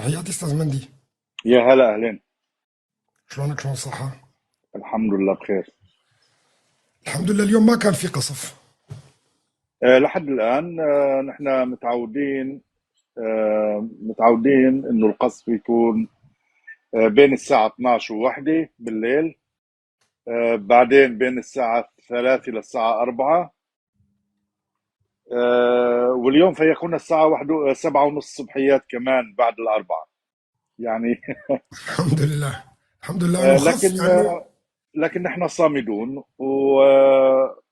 تحياتي استاذ مندي. يا هلا، اهلين. شلونك؟ شلون الصحة؟ الحمد لله بخير. الحمد لله. اليوم ما كان في قصف. لحد الان نحن متعودين متعودين انه القصف يكون بين الساعة 12 ووحدة بالليل، بعدين بين الساعة 3 للساعة 4، واليوم فيكون الساعة 7:30 صبحيات كمان بعد 4 يعني. الحمد لله، الحمد لله انه خف. لكن لانه لكن نحن صامدون،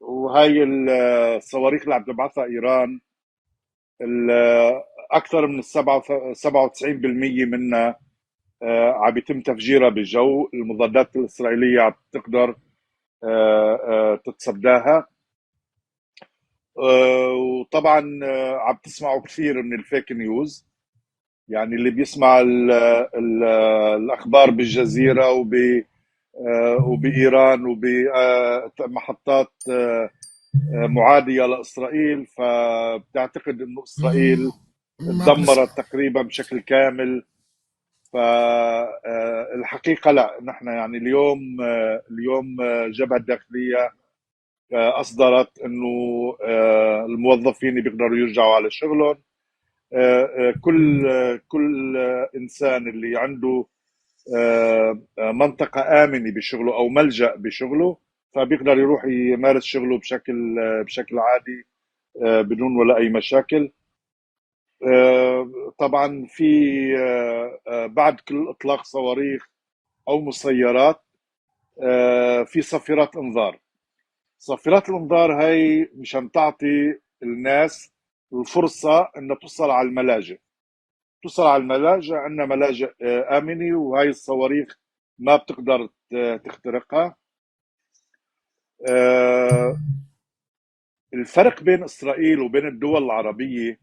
وهاي الصواريخ اللي عم تبعثها ايران اكثر من 97% منها عم يتم تفجيرها بالجو. المضادات الاسرائيلية عم تقدر تتصداها. وطبعا عم تسمعوا كثير من ال fake news، يعني اللي بيسمع ال ال الاخبار بالجزيره وبايران وبمحطات معاديه لاسرائيل، فبتعتقد انه اسرائيل ما تدمرت بنسمع تقريبا بشكل كامل. فالحقيقة لا، نحن يعني اليوم الجبهة الداخلية اصدرت انه الموظفين بيقدروا يرجعوا على شغلهم. كل انسان اللي عنده منطقة آمنة بشغله أو ملجأ بشغله فبيقدر يروح يمارس شغله بشكل عادي بدون ولا أي مشاكل. طبعا في بعد كل إطلاق صواريخ أو مسيرات في صفيرات إنذار. صفيرات الإنذار هي مشان تعطي الناس الفرصة أنها توصل على الملاجئ، توصل على الملاجئ. عندنا ملاجئ آمنة وهي الصواريخ ما بتقدر تخترقها. الفرق بين إسرائيل وبين الدول العربية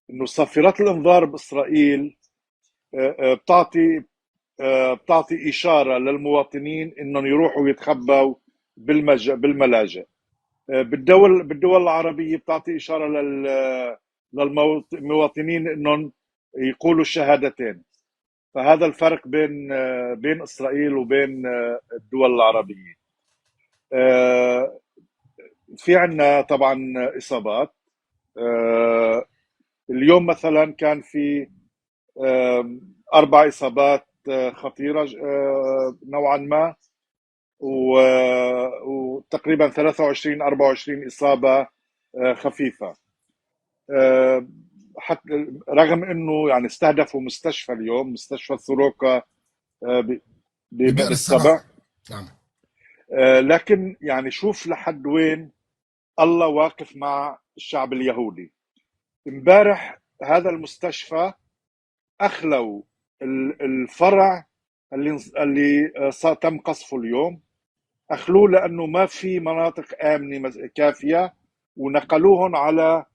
إنه صافرات الإنذار بإسرائيل بتعطي إشارة للمواطنين إنهم يروحوا يتخبوا بالملاجئ. بالدول العربية بتعطي إشارة للمواطنين إنهم يقولوا الشهادتين. فهذا الفرق بين إسرائيل وبين الدول العربية. في عنا طبعا إصابات. اليوم مثلا كان في 4 إصابات خطيرة نوعا ما، وتقريبا 23 24 إصابة خفيفة. حتى رغم انه يعني استهدفوا مستشفى اليوم، مستشفى سوروكا ببئر ببئر السبع. السبع. نعم. لكن يعني شوف لحد وين الله واقف مع الشعب اليهودي. امبارح هذا المستشفى اخلوا الفرع اللي تم قصفه اليوم، اخلوه لانه ما في مناطق امنه كافيه، ونقلوهم على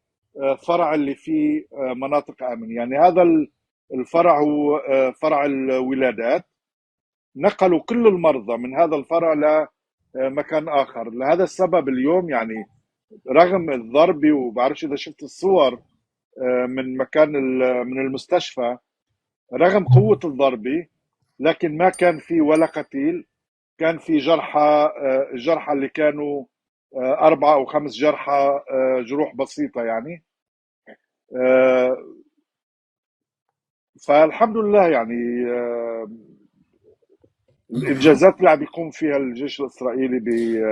فرع اللي فيه مناطق امنه. يعني هذا الفرع هو فرع الولادات، نقلوا كل المرضى من هذا الفرع لمكان اخر. لهذا السبب اليوم يعني رغم الضربة، وبعرفش اذا شفت الصور من مكان من المستشفى، رغم قوة الضربة لكن ما كان في ولا قتيل. كان في جرحى، الجرحى اللي كانوا 4 أو 5 جرحى، جروح بسيطة يعني. فالحمد لله يعني الإنجازات اللي عم يقوم فيها الجيش الإسرائيلي.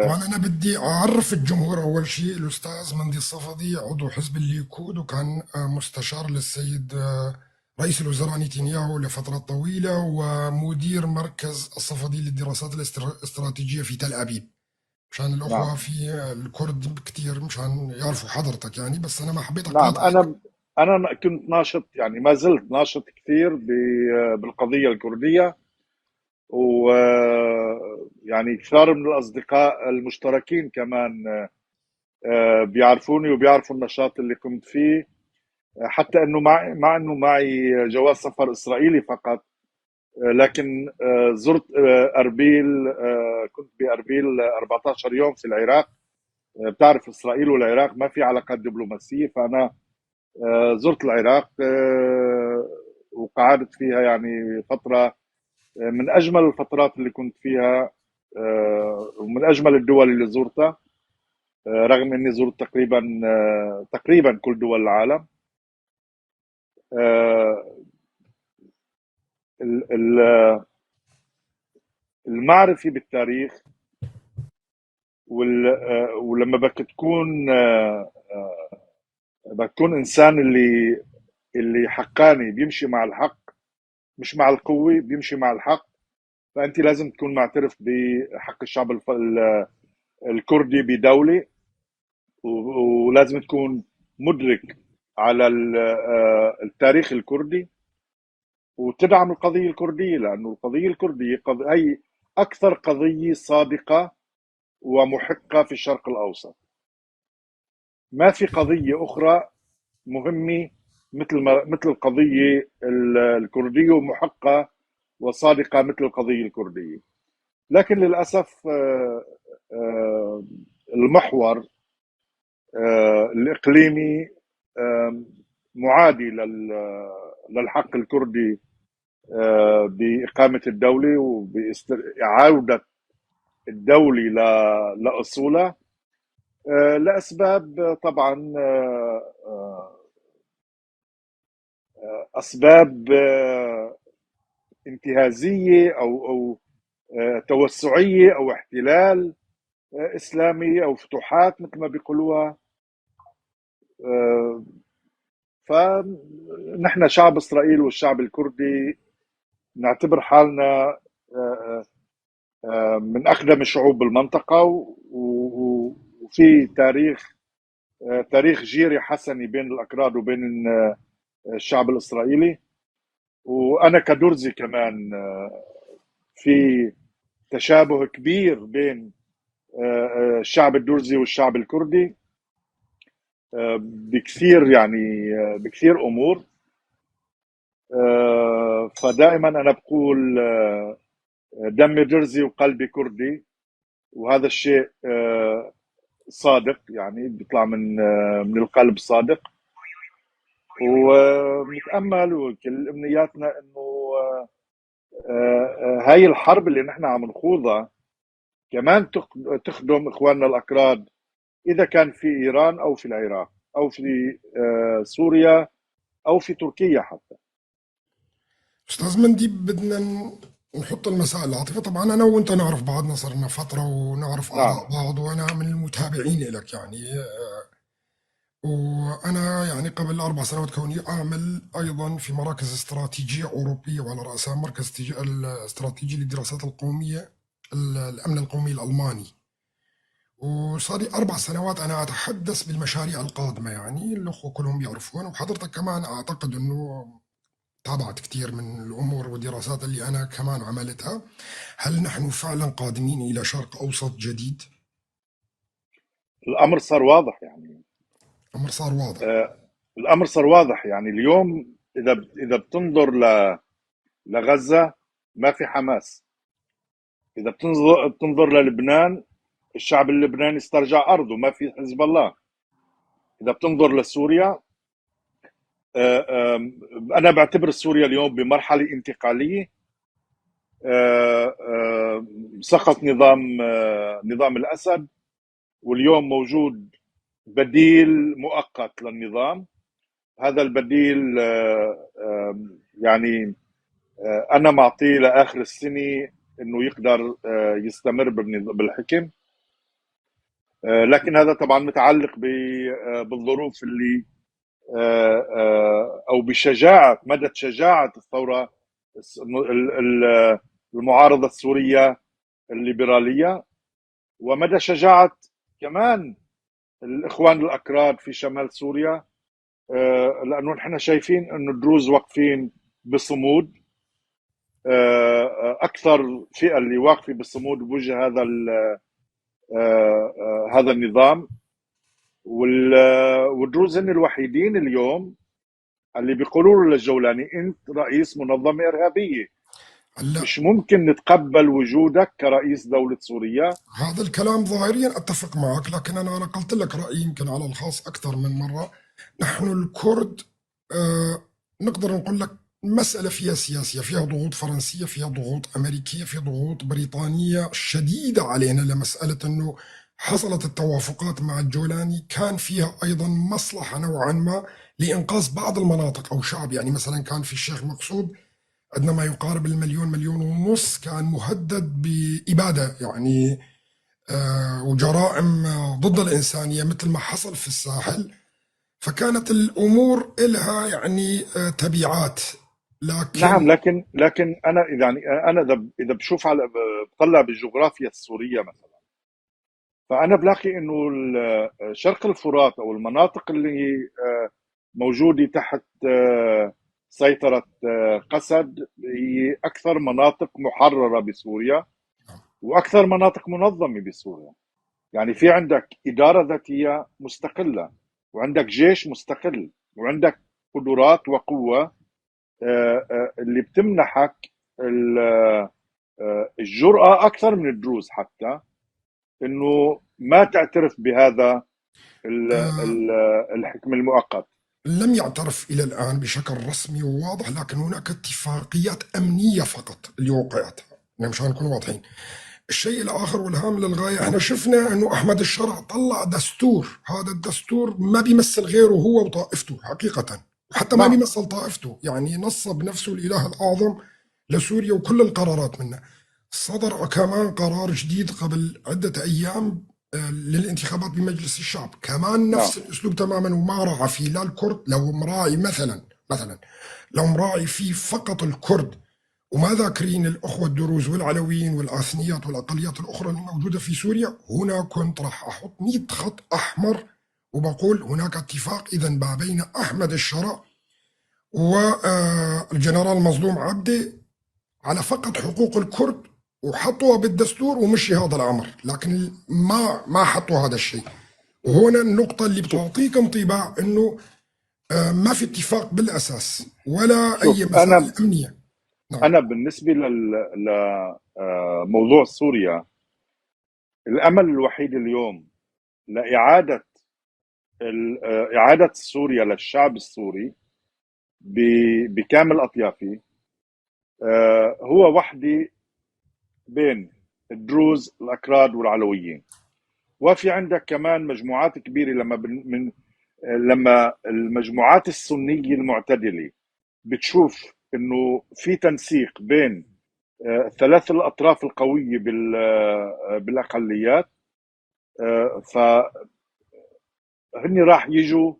طبعا أنا بدي أعرف الجمهور أول شيء، الأستاذ مندي الصفدي عضو حزب الليكود، وكان مستشار للسيد رئيس الوزراء نتنياهو لفترة طويلة، ومدير مركز الصفدي للدراسات الاستراتيجية في تل أبيب. مشان الأخوة في الكرد كتير مشان يعرفوا حضرتك يعني، بس أنا ما حبيت أقاطعك. أنا كنت ناشط، يعني ما زلت ناشط كثير بالقضية الكردية، و يعني كثار من الأصدقاء المشتركين كمان بيعرفوني وبيعرفوا النشاط اللي قمت فيه، حتى انه مع انه معي جواز سفر اسرائيلي فقط، لكن زرت اربيل، كنت باربيل 14 يوم في العراق. بتعرف اسرائيل والعراق ما في علاقات دبلوماسية، فانا زرت العراق. وقعدت فيها يعني فترة من أجمل الفترات اللي كنت فيها، ومن أجمل الدول اللي زرتها، رغم أني زرت تقريبا كل دول العالم. المعرفة بالتاريخ ولما بدك تكون إنسان اللي حقاني بيمشي مع الحق مش مع القوة، بيمشي مع الحق، فأنت لازم تكون معترف بحق الشعب الكردي بدولة، ولازم تكون مدرك على التاريخ الكردي وتدعم القضية الكردية، لأنه القضية الكردية هي أكثر قضية صادقة ومحقة في الشرق الأوسط. ما في قضية أخرى مهمة مثل القضية الكردية ومحقة وصادقة مثل القضية الكردية. لكن للأسف المحور الإقليمي معادي للحق الكردي بإقامة الدولة وبإعادة الدولة لأصولها، لأسباب طبعا، أسباب انتهازية أو توسعية أو احتلال إسلامي أو فتوحات مثل ما بيقولوها. فنحن شعب إسرائيل والشعب الكردي نعتبر حالنا من أقدم الشعوب بالمنطقة، وفي تاريخ جيري حسني بين الأكراد وبين الشعب الإسرائيلي. وأنا كدرزي كمان في تشابه كبير بين الشعب الدرزي والشعب الكردي بكثير، يعني بكثير أمور. فدائما أنا بقول دمي درزي وقلبي كردي، وهذا الشيء صادق، يعني بيطلع من القلب صادق. ونتأمل وكل أمنياتنا إنه هاي الحرب اللي نحن عم نخوضها كمان تخدم إخواننا الأكراد، إذا كان في إيران أو في العراق أو في سوريا أو في تركيا حتى. أستاذ مندي، بدنا نحط المسائل العاطفة. طبعا أنا وأنت نعرف بعضنا صرنا فترة ونعرف آراء بعض، وأنا من المتابعين لك يعني. وأنا يعني قبل 4 سنوات كوني أعمل أيضا في مراكز استراتيجية أوروبية، وعلى رأسها مركز الاستراتيجي للدراسات القومية الأمن القومي الألماني، وصار لي 4 سنوات أنا أتحدث بالمشاريع القادمة، يعني الأخوة كلهم يعرفون، وحضرتك كمان أعتقد أنه تابعت كثير من الأمور والدراسات اللي أنا كمان عملتها. هل نحن فعلا قادمين إلى شرق أوسط جديد؟ الأمر صار واضح يعني. الأمر صار واضح. الأمر صار واضح يعني. اليوم إذا بتنظر لغزة ما في حماس، إذا بتنظر للبنان الشعب اللبناني استرجع أرضه، ما في حزب الله. إذا بتنظر لسوريا، أنا بعتبر سوريا اليوم بمرحلة انتقالية. سقط نظام الأسد، واليوم موجود بديل مؤقت للنظام. هذا البديل أنا معطيه لآخر السنة إنه يقدر يستمر بالحكم، لكن هذا طبعا متعلق بالظروف اللي أو بشجاعة، مدى شجاعة الثورة المعارضة السورية الليبرالية، ومدى شجاعة كمان الإخوان الأكراد في شمال سوريا، لأنه نحن شايفين أنه الدروز واقفين بصمود، أكثر فئة اللي واقفة بالصمود بوجه هذا النظام. والدروز هن الوحيدين اليوم اللي بيقولوا له للجولاني أنت رئيس منظمة إرهابية، لا. مش ممكن نتقبل وجودك كرئيس دولة سوريا. هذا الكلام ظاهريا أتفق معك، لكن أنا نقلت لك رأيي يمكن على الخاص أكثر من مرة. نحن الكرد نقدر نقول لك مسألة فيها سياسية، فيها ضغوط فرنسية، فيها ضغوط أمريكية، فيها ضغوط بريطانية شديدة علينا لمسألة أنه حصلت التوافقات مع الجولاني. كان فيها أيضا مصلحة نوعا ما لإنقاذ بعض المناطق أو شعب، يعني مثلا كان في الشيخ مقصود عندنا ما يقارب المليون، 1.5 مليون كان مهدد بإبادة يعني وجرائم ضد الإنسانية مثل ما حصل في الساحل. فكانت الأمور إلها يعني تبعات. لكن نعم، لكن أنا يعني أنا إذا بشوف على بطلع بالجغرافيا السورية مثلا، فأنا بلاقي إنه شرق الفرات أو المناطق اللي موجودة تحت سيطرة قسد هي أكثر مناطق محررة بسوريا وأكثر مناطق منظمة بسوريا. يعني في عندك إدارة ذاتية مستقلة، وعندك جيش مستقل، وعندك قدرات وقوة اللي بتمنحك الجرأة أكثر من الدروز حتى إنه ما تعترف بهذا الحكم المؤقت. لم يعترف إلى الآن بشكل رسمي وواضح، لكن هناك اتفاقيات أمنية فقط اللي وقعت، يعني مشان نكون واضحين. الشيء الآخر والهام للغاية، احنا شفنا أنه أحمد الشرع طلع دستور، هذا الدستور ما بيمثل غيره هو وطائفته حقيقة، وحتى ما بيمثل طائفته، يعني نصب نفسه الإله الأعظم لسوريا وكل القرارات منه. صدر كمان قرار جديد قبل عدة أيام للانتخابات بمجلس الشعب، كمان نفس الأسلوب تماما، وما راعى فيه لا الكرد. لو مراعي مثلا لو مراعي فيه فقط الكرد وما ذاكرين الأخوة الدروز والعلويين والآثنيات والأقليات الأخرى الموجودة في سوريا، هنا كنت راح أحط 100 خط أحمر وبقول هناك اتفاق إذا ما بين أحمد الشرع والجنرال مظلوم عبدي على فقط حقوق الكرد، وحطوها بالدستور ومشي هذا الأمر، لكن ما حطوا هذا الشيء. وهنا النقطة اللي بتعطيك انطباع إنه ما في اتفاق بالأساس ولا أي مسائل أمنية. نعم. أنا بالنسبة لموضوع سوريا، الأمل الوحيد اليوم لإعادة إعادة سوريا للشعب السوري بكامل أطيافه هو وحدة بين الدروز، الأكراد والعلويين. وفي عندك كمان مجموعات كبيرة لما المجموعات السنية المعتدلة بتشوف إنه في تنسيق بين ثلاث الأطراف القوية بالأقليات، فهن راح يجوا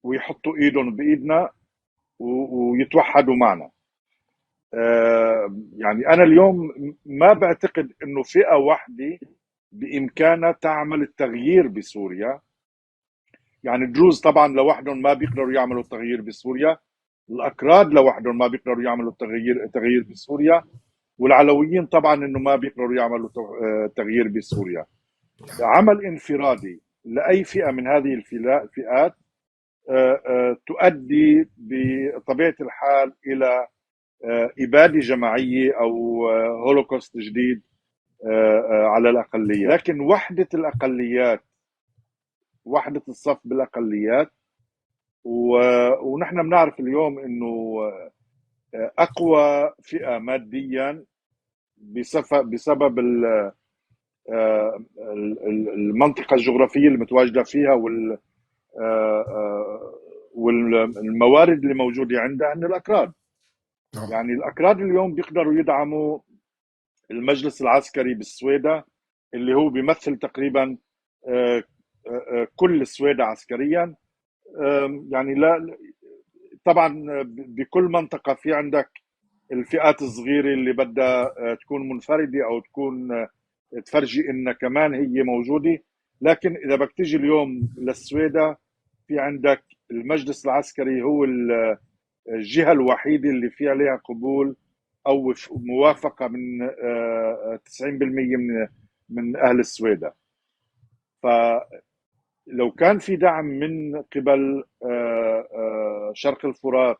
ويحطوا إيدهم بإيدنا ويتوحدوا معنا. يعني أنا اليوم ما بعتقد إنه فئة واحدة بإمكانها تعمل التغيير بسوريا. يعني الدروز طبعا لوحدهم ما بيقدروا يعملوا التغيير بسوريا، الأكراد لوحدهم ما بيقدروا يعملوا التغيير بسوريا، والعلويين طبعا إنه ما بيقدروا يعملوا تغيير بسوريا. عمل انفرادي لأي فئة من هذه الفئات تؤدي بطبيعة الحال إلى إبادة جماعية أو هولوكوست جديد على الأقليات. لكن وحدة الأقليات، وحدة الصف بالأقليات، ونحن بنعرف اليوم إنه أقوى فئة ماديا بسبب المنطقة الجغرافية المتواجدة فيها والموارد اللي موجودة عندها هن الأكراد. يعني الأكراد اليوم بيقدروا يدعموا المجلس العسكري بالسويدة اللي هو بيمثل تقريبا كل السويدة عسكريا. يعني لا، طبعا بكل منطقة في عندك الفئات الصغيرة اللي بدها تكون منفردة أو تكون تفرجي إنها كمان هي موجودة، لكن إذا بدك تيجي اليوم للسويدة في عندك المجلس العسكري هو الجهة الوحيدة اللي في عليها قبول أو موافقة من 90% من أهل السويدة. فلو كان في دعم من قبل شرق الفرات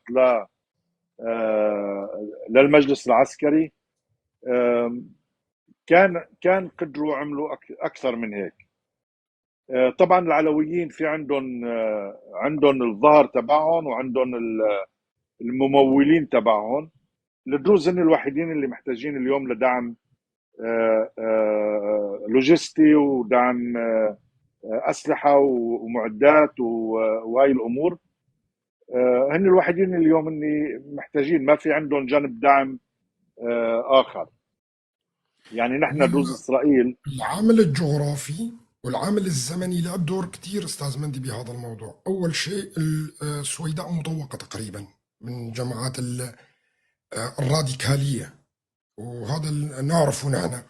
للمجلس العسكري، كان قدروا عملوا أكثر من هيك. طبعا العلويين في عندهم الظهر تبعهم وعندهم الممولين تبعهم. الدروز هن الوحيدين اللي محتاجين اليوم لدعم لوجستي ودعم أسلحة ومعدات وهاي الأمور. هن الوحيدين اليوم اللي محتاجين، ما في عندهم جانب دعم آخر. يعني نحن دروز إسرائيل. العامل الجغرافي والعامل الزمني لعب دور كتير أستاذ مندي بهذا الموضوع. أول شيء السويداء مطوقة تقريبا من جماعات الراديكالية، وهذا نعرفه نحن.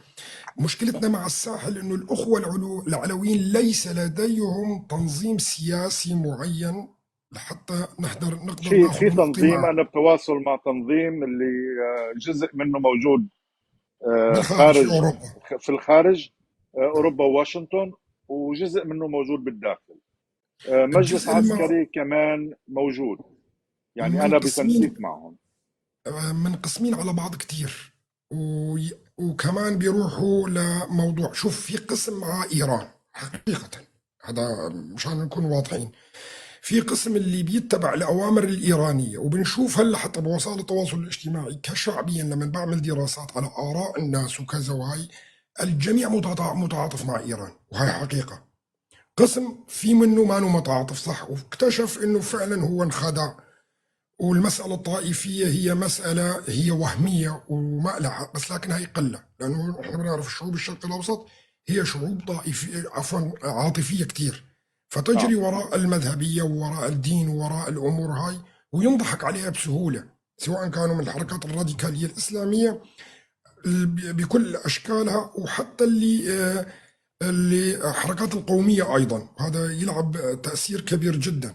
مشكلتنا مع الساحل إنه الأخوة العلويين ليس لديهم تنظيم سياسي معين لحتى نقدر في ناخذ ونعطي تنظيم، معه. أنا بتواصل مع تنظيم اللي جزء منه موجود بالخارج في خارج، أوروبا، في الخارج، أوروبا وواشنطن، وجزء منه موجود بالداخل. مجلس عسكري كمان موجود، يعني أنا بتنسيق معهم. منقسمين على بعض كتير، وكمان بيروحوا لموضوع. شوف، في قسم مع إيران حقيقة، هذا مشان نكون واضحين، في قسم اللي بيتبع الأوامر الإيرانية، وبنشوف هلا حتى بوسائل التواصل الاجتماعي كشعبيا لما بعمل دراسات على آراء الناس وكذا، وهي الجميع متعاطف مع إيران، وهي حقيقة. قسم في منه ما متعاطف، صح، واكتشف إنه فعلا هو انخدع، والمسألة الطائفية هي مسألة هي وهمية وما لها، بس لكن هي قلة، لأنه نحن بنعرف شعوب الشرق الأوسط هي شعوب طائفية، عفوا عاطفية كتير، فتجري وراء المذهبية ووراء الدين ووراء الأمور هاي، وينضحك عليها بسهولة، سواء كانوا من الحركات الراديكالية الإسلامية بكل أشكالها، وحتى اللي حركات القومية أيضا، هذا يلعب تأثير كبير جدا.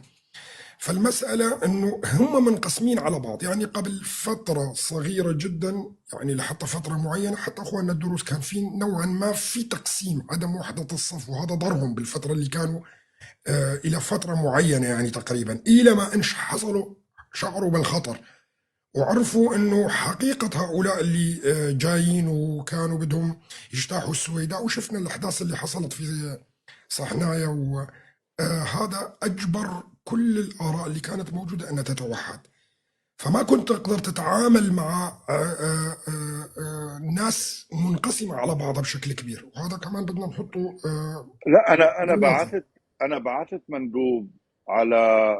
فالمسألة أنه هم منقسمين على بعض. يعني قبل فترة صغيرة جدا، يعني لحتى فترة معينة، حتى أخواننا الدروز كان في نوعا ما في تقسيم، عدم وحدة الصف، وهذا ضرهم بالفترة اللي كانوا إلى فترة معينة، يعني تقريبا إلى ما إنش حصلوا شعروا بالخطر وعرفوا أنه حقيقة هؤلاء اللي جايين وكانوا بدهم يجتاحوا السويداء، وشفنا الأحداث اللي حصلت في صحنايا، وهذا أجبر كل الآراء اللي كانت موجودة أنها تتوحد. فما كنت تقدر تتعامل مع ناس منقسمة على بعضها بشكل كبير، وهذا كمان بدنا نحطه. لا، أنا بعثت مندوب على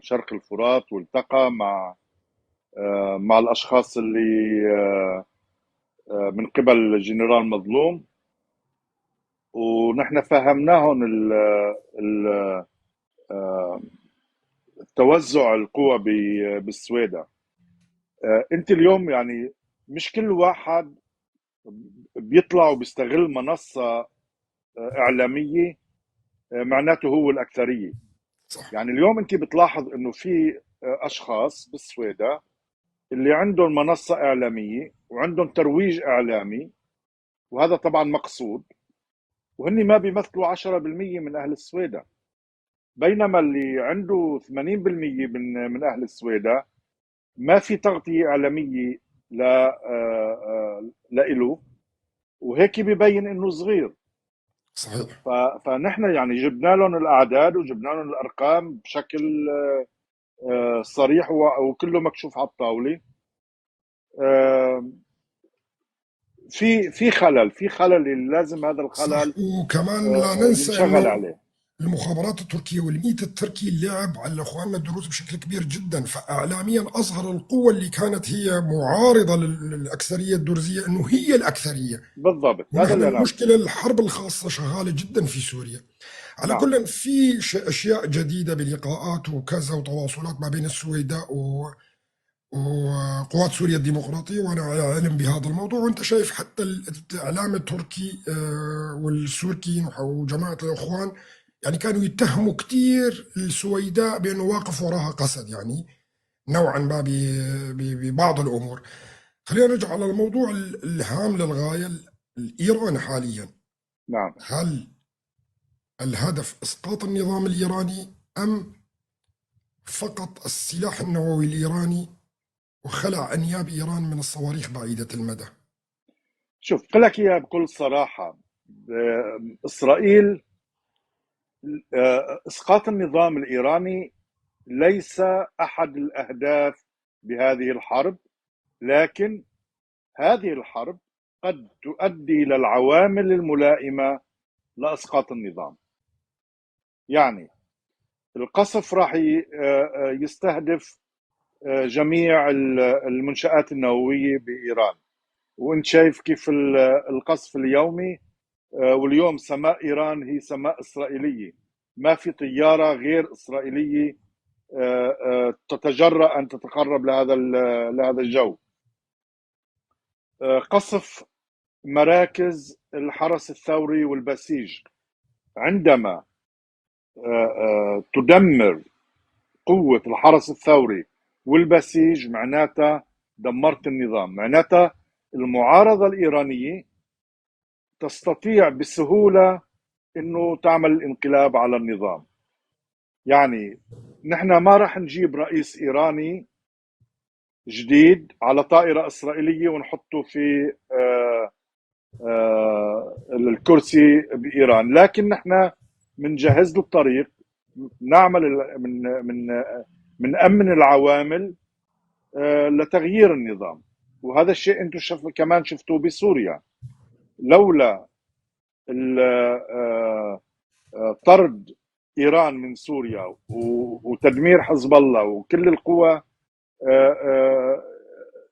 شرق الفرات، والتقى مع الأشخاص اللي من قبل الجنرال مظلوم، ونحن فهمناهم توزع القوى بالسويدة. انت اليوم يعني مش كل واحد بيطلع وبيستغل منصة إعلامية معناته هو الأكثرية. صح. يعني اليوم انت بتلاحظ انه في أشخاص بالسويدة اللي عندهم منصة إعلامية وعندهم ترويج إعلامي، وهذا طبعا مقصود، وهن ما بيمثلوا 10% من أهل السويدة، بينما اللي عنده 80% من أهل السويدة ما في تغطية إعلامية لإله، وهيك ببين إنه صغير. صحيح. فنحن يعني جبنا لهم الأعداد وجبنا لهم الأرقام بشكل صريح وكله مكشوف على الطاولة. في خلل، في خلل اللي لازم هذا الخلل صح. وكمان لا ننسى ينشغل إنه عليه. المخابرات التركية والميت التركي لعب على اخواننا الدروز بشكل كبير جدا، فاعلاميا اظهر القوة اللي كانت هي معارضة للاكثرية الدرزية انه هي الاكثرية. بالضبط، هذا ونحن اللي أنا المشكلة الحرب الخاصة شغالة جدا في سوريا. على كل في اشياء جديدة بلقاءات وكذا وتواصلات ما بين السويداء وقوات سوريا الديمقراطية، وأنا على علم بهذا الموضوع. وأنت شايف حتى الإعلام التركي والسوركي وجماعة الإخوان يعني كانوا يتهموا كتير السويداء بأنه واقف وراها قسد، يعني نوعا ما ببعض الأمور. خلينا نرجع على الموضوع الهام للغاية، الإيران حاليا. نعم. هل الهدف إسقاط النظام الإيراني أم فقط السلاح النووي الإيراني وخلع أنياب إيران من الصواريخ بعيدة المدى؟ شوف، قل لك إياها بكل صراحة، إسرائيل، إسقاط النظام الإيراني ليس أحد الأهداف بهذه الحرب، لكن هذه الحرب قد تؤدي للعوامل الملائمة لإسقاط النظام. يعني القصف راح يستهدف جميع المنشآت النووية بإيران، وانت شايف كيف القصف اليومي. واليوم سماء إيران هي سماء إسرائيلية، ما في طيارة غير إسرائيلية تتجرأ أن تتقرب لهذا الجو. قصف مراكز الحرس الثوري والبسيج، عندما تدمر قوة الحرس الثوري والبسيج معناتها دمرت النظام، معناتها المعارضة الإيرانية تستطيع بسهولة انه تعمل الانقلاب على النظام. يعني نحن ما راح نجيب رئيس ايراني جديد على طائرة اسرائيلية ونحطه في الكرسي بايران، لكن نحن بنجهز له الطريق، نعمل من من بنأمن العوامل لتغيير النظام. وهذا الشيء انتم كمان شفتوه بسوريا، لولا طرد ايران من سوريا وتدمير حزب الله وكل القوى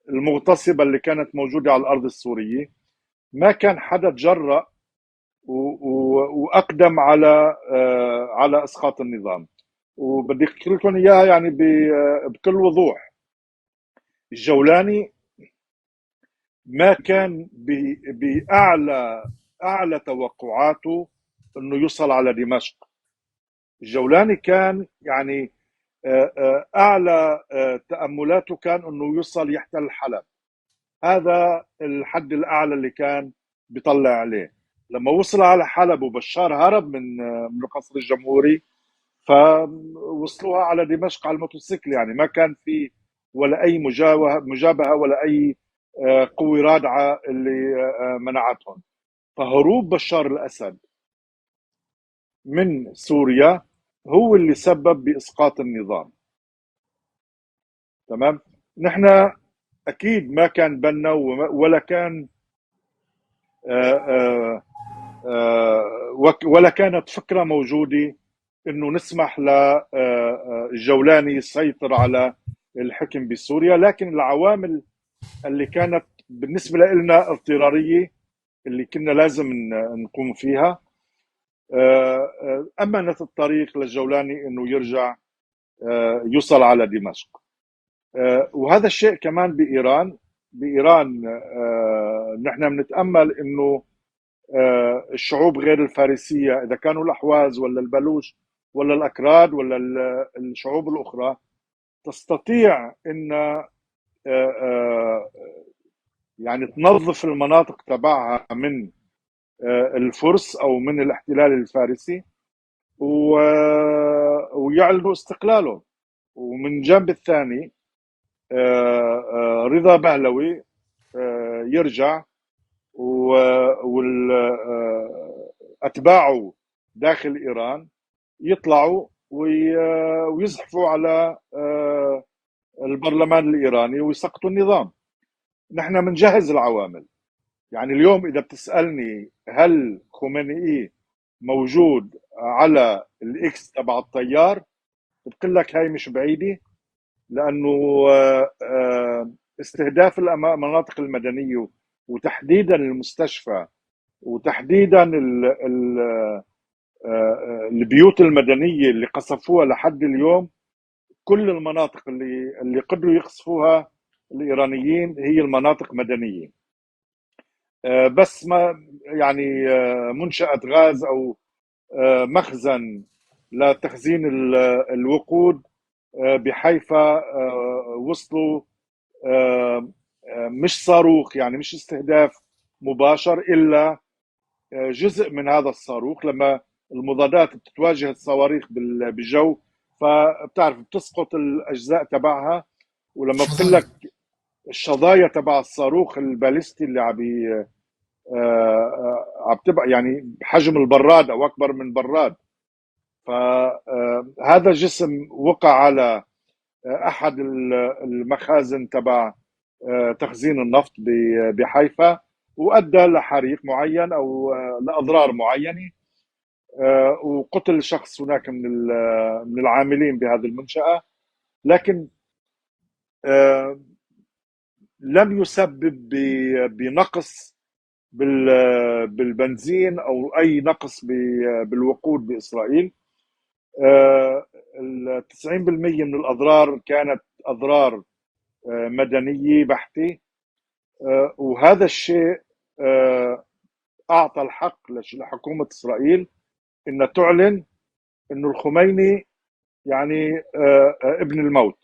المغتصبه اللي كانت موجودة على الارض السورية، ما كان حدا تجرأ واقدم على اسقاط النظام. وبدي احكي لكم اياها يعني بكل وضوح، الجولاني ما كان باعلى اعلى توقعاته انه يوصل على دمشق. الجولاني كان يعني اعلى تاملاته كان انه يوصل يحتل حلب، هذا الحد الاعلى اللي كان بيطلع عليه. لما وصل على حلب وبشار هرب من القصر الجمهوري، فوصلوها على دمشق على الموتوسيكل، يعني ما كان في ولا اي مجابهة ولا اي قوة رادعة اللي منعتهم. فهروب بشار الاسد من سوريا هو اللي سبب باسقاط النظام. تمام، نحن اكيد ما كان بنا ولا كان ولا كانت فكرة موجودة انه نسمح للجولاني يسيطر على الحكم بسوريا، لكن العوامل اللي كانت بالنسبة لنا اضطراريه اللي كنا لازم نقوم فيها امنت الطريق للجولاني انه يرجع يوصل على دمشق. وهذا الشيء كمان بايران نحن بنتامل انه الشعوب غير الفارسية، اذا كانوا الاحواز ولا البلوش ولا الاكراد ولا الشعوب الاخرى، تستطيع ان يعني تنظف المناطق تبعها من الفرس او من الاحتلال الفارسي ويعلنوا استقلالهم. ومن جنب الثاني رضا بهلوي يرجع واتباعه داخل ايران يطلعوا ويزحفوا على البرلمان الايراني ويسقطوا النظام. نحن بنجهز العوامل. يعني اليوم اذا بتسالني هل خميني موجود على ال X تبع الطيار، بقول لك هاي مش بعيدة، لانه استهداف المناطق المدنية وتحديدا المستشفى وتحديدا البيوت المدنية اللي قصفوها لحد اليوم، كل المناطق اللي قدروا يقصفوها الايرانيين هي المناطق مدنية، بس ما يعني منشاه غاز او مخزن لتخزين الوقود بحيفا وصلوا مش صاروخ، يعني مش استهداف مباشر الا جزء من هذا الصاروخ. لما المضادات بتتواجه الصواريخ بالجو فبتعرف بتسقط الاجزاء تبعها، ولما بقول لك الشظايا تبع الصاروخ الباليستي اللي عم تبقى يعني بحجم البراد او اكبر من براد، فهذا الجسم وقع على احد المخازن تبع تخزين النفط بحيفا، وادى لحريق معين او لاضرار معينة، وقتل شخص هناك من العاملين بهذه المنشاة، لكن لم يسبب بنقص بالبنزين او اي نقص بالوقود باسرائيل. 90% من الاضرار كانت اضرار مدنية بحته، وهذا الشيء اعطى الحق لحكومة اسرائيل ان تعلن انه الخميني يعني ابن الموت.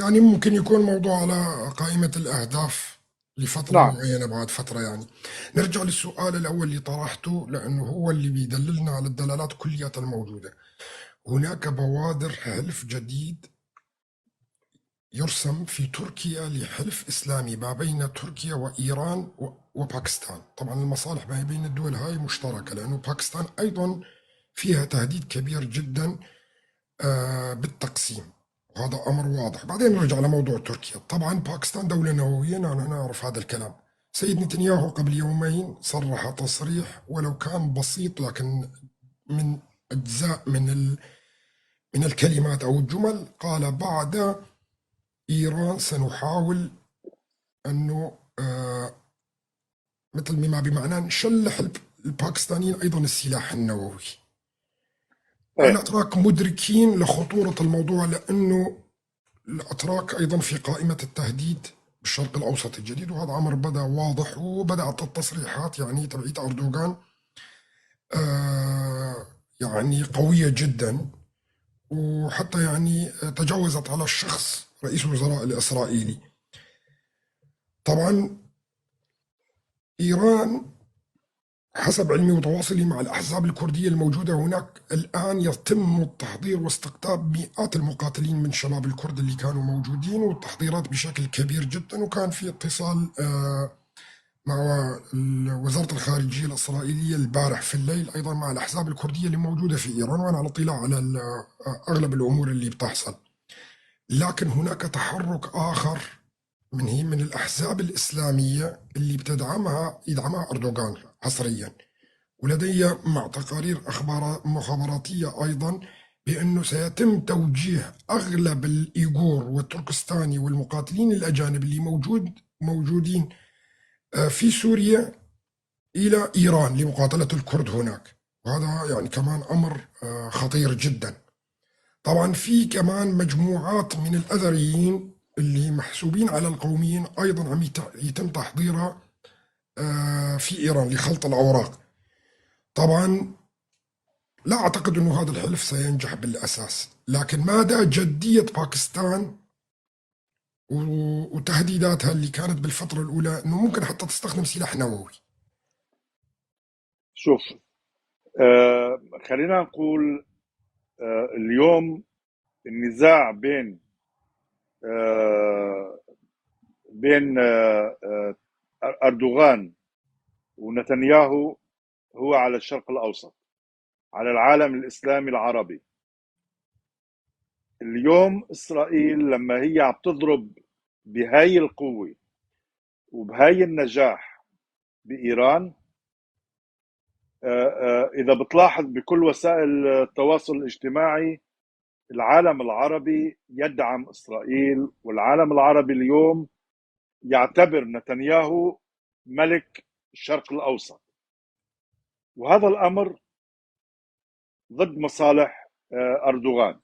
يعني ممكن يكون موضوع على قائمة الأهداف لفترة معينة بعد فترة. يعني نرجع للسؤال الأول اللي طرحته، لأنه هو اللي بيدللنا على الدلالات كلياتها الموجودة. هناك بوادر حلف جديد يرسم في تركيا لحلف إسلامي ما بين تركيا وإيران وباكستان. طبعا المصالح ما بين الدول هاي مشتركة، لأنه باكستان أيضا فيها تهديد كبير جدا بالتقسيم، وهذا أمر واضح. بعدين نرجع لموضوع تركيا. طبعا باكستان دولة نووية، نحن نعرف هذا الكلام. سيد نتنياهو قبل يومين صرح تصريح ولو كان بسيط، لكن من أجزاء من الكلمات أو الجمل، قال بعد إيران سنحاول أنه مثل ما بمعناه نشلح الباكستانيين أيضا السلاح النووي. الأتراك مدركين لخطورة الموضوع، لأنه الأتراك أيضا في قائمة التهديد بالشرق الأوسط الجديد، وهذا أمر بدأ واضح، وبدأت التصريحات يعني تبعية أردوغان يعني قوية جدا، وحتى يعني تجاوزت على الشخص رئيس الوزراء الإسرائيلي. طبعا إيران حسب علمي وتواصلي مع الأحزاب الكردية الموجودة هناك الآن يتم التحضير واستقطاب مئات المقاتلين من شباب الكرد اللي كانوا موجودين، والتحضيرات بشكل كبير جدا. وكان في اتصال مع وزارة الخارجية الإسرائيلية البارح في الليل أيضا مع الأحزاب الكردية اللي موجودة في إيران، وأنا على اطلاع على أغلب الأمور اللي بتحصل. لكن هناك تحرك آخر من هي من الأحزاب الإسلامية اللي يدعمها أردوغان حصريا، ولدي مع تقارير أخبار مخابراتية أيضا بأنه سيتم توجيه أغلب الإيغور والتركستاني والمقاتلين الأجانب اللي موجودين في سوريا إلى إيران لمقاتلة الكرد هناك، وهذا يعني كمان أمر خطير جدا. طبعا في كمان مجموعات من الأذريين اللي محسوبين على القوميين أيضا عم يتم تحضيرها في إيران لخلط الأوراق. طبعا لا أعتقد أنه هذا الحلف سينجح بالأساس، لكن مدى جدية باكستان وتهديداتها اللي كانت بالفترة الأولى أنه ممكن حتى تستخدم سلاح نووي. شوف، خلينا نقول اليوم النزاع بين أردوغان ونتنياهو هو على الشرق الأوسط، على العالم الإسلامي العربي. اليوم إسرائيل لما هي عم تضرب بهاي القوة وبهاي النجاح بإيران، إذا بتلاحظ بكل وسائل التواصل الاجتماعي العالم العربي يدعم إسرائيل، والعالم العربي اليوم يعتبر نتنياهو ملك الشرق الأوسط، وهذا الأمر ضد مصالح أردوغان.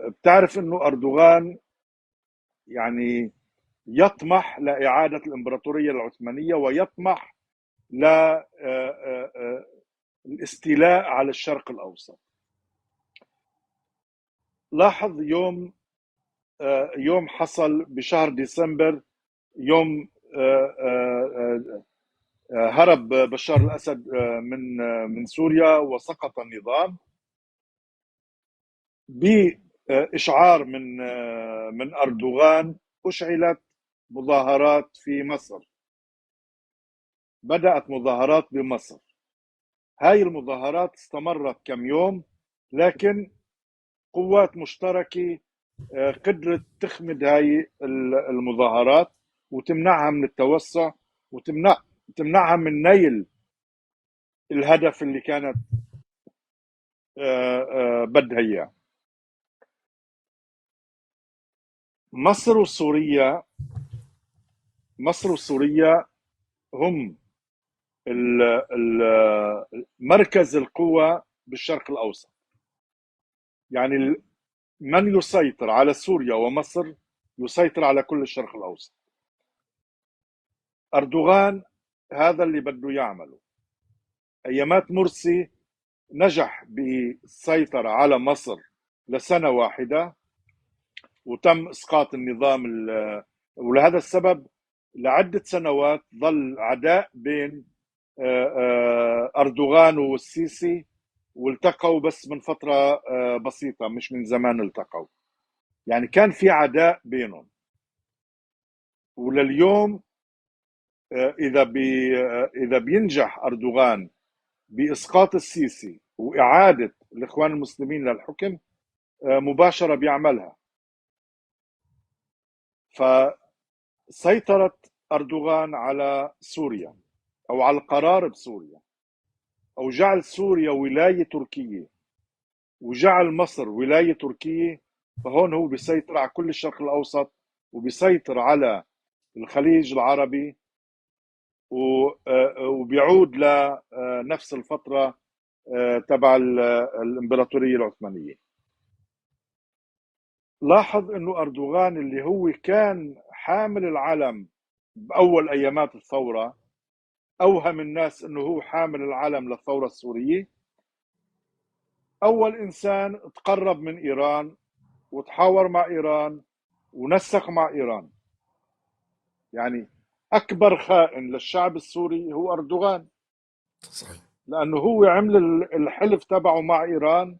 بتعرف أنه أردوغان يعني يطمح لإعادة الإمبراطورية العثمانية، ويطمح للاستيلاء على الشرق الأوسط. لاحظ يوم حصل بشهر ديسمبر، يوم هرب بشار الأسد من سوريا وسقط النظام بإشعار من أردوغان، أشعلت مظاهرات في مصر، بدأت مظاهرات بمصر. هاي المظاهرات استمرت كم يوم، لكن قوات مشتركة قدرت تخمد هاي المظاهرات وتمنعها من التوسع وتمنعها من نيل الهدف اللي كانت بدها اياه. مصر وسوريا هم مركز القوة بالشرق الأوسط. يعني من يسيطر على سوريا ومصر يسيطر على كل الشرق الأوسط. أردوغان هذا اللي بده يعمله. أيامات مرسي نجح بالسيطرة على مصر لسنة واحدة وتم إسقاط النظام، ولهذا السبب لعدة سنوات ظل عداء بين أردوغان والسيسي، والتقوا بس من فترة بسيطة، مش من زمان التقوا. يعني كان في عداء بينهم، ولليوم إذا بينجح أردوغان بإسقاط السيسي وإعادة الإخوان المسلمين للحكم مباشرة بيعملها. فسيطرة أردوغان على سوريا أو على القرار بسوريا، أو جعل سوريا ولاية تركية وجعل مصر ولاية تركية، فهون هو بيسيطر على كل الشرق الأوسط وبيسيطر على الخليج العربي، وبيعود لنفس الفترة تبع الإمبراطورية العثمانية. لاحظ أنه أردوغان اللي هو كان حامل العلم بأول أيامات الثورة، أوهم الناس أنه هو حامل العلم للثورة السورية. أول إنسان تقرب من إيران وتحاور مع إيران ونسق مع إيران. يعني أكبر خائن للشعب السوري هو أردوغان. صحيح. لأنه هو عمل الحلف تبعه مع إيران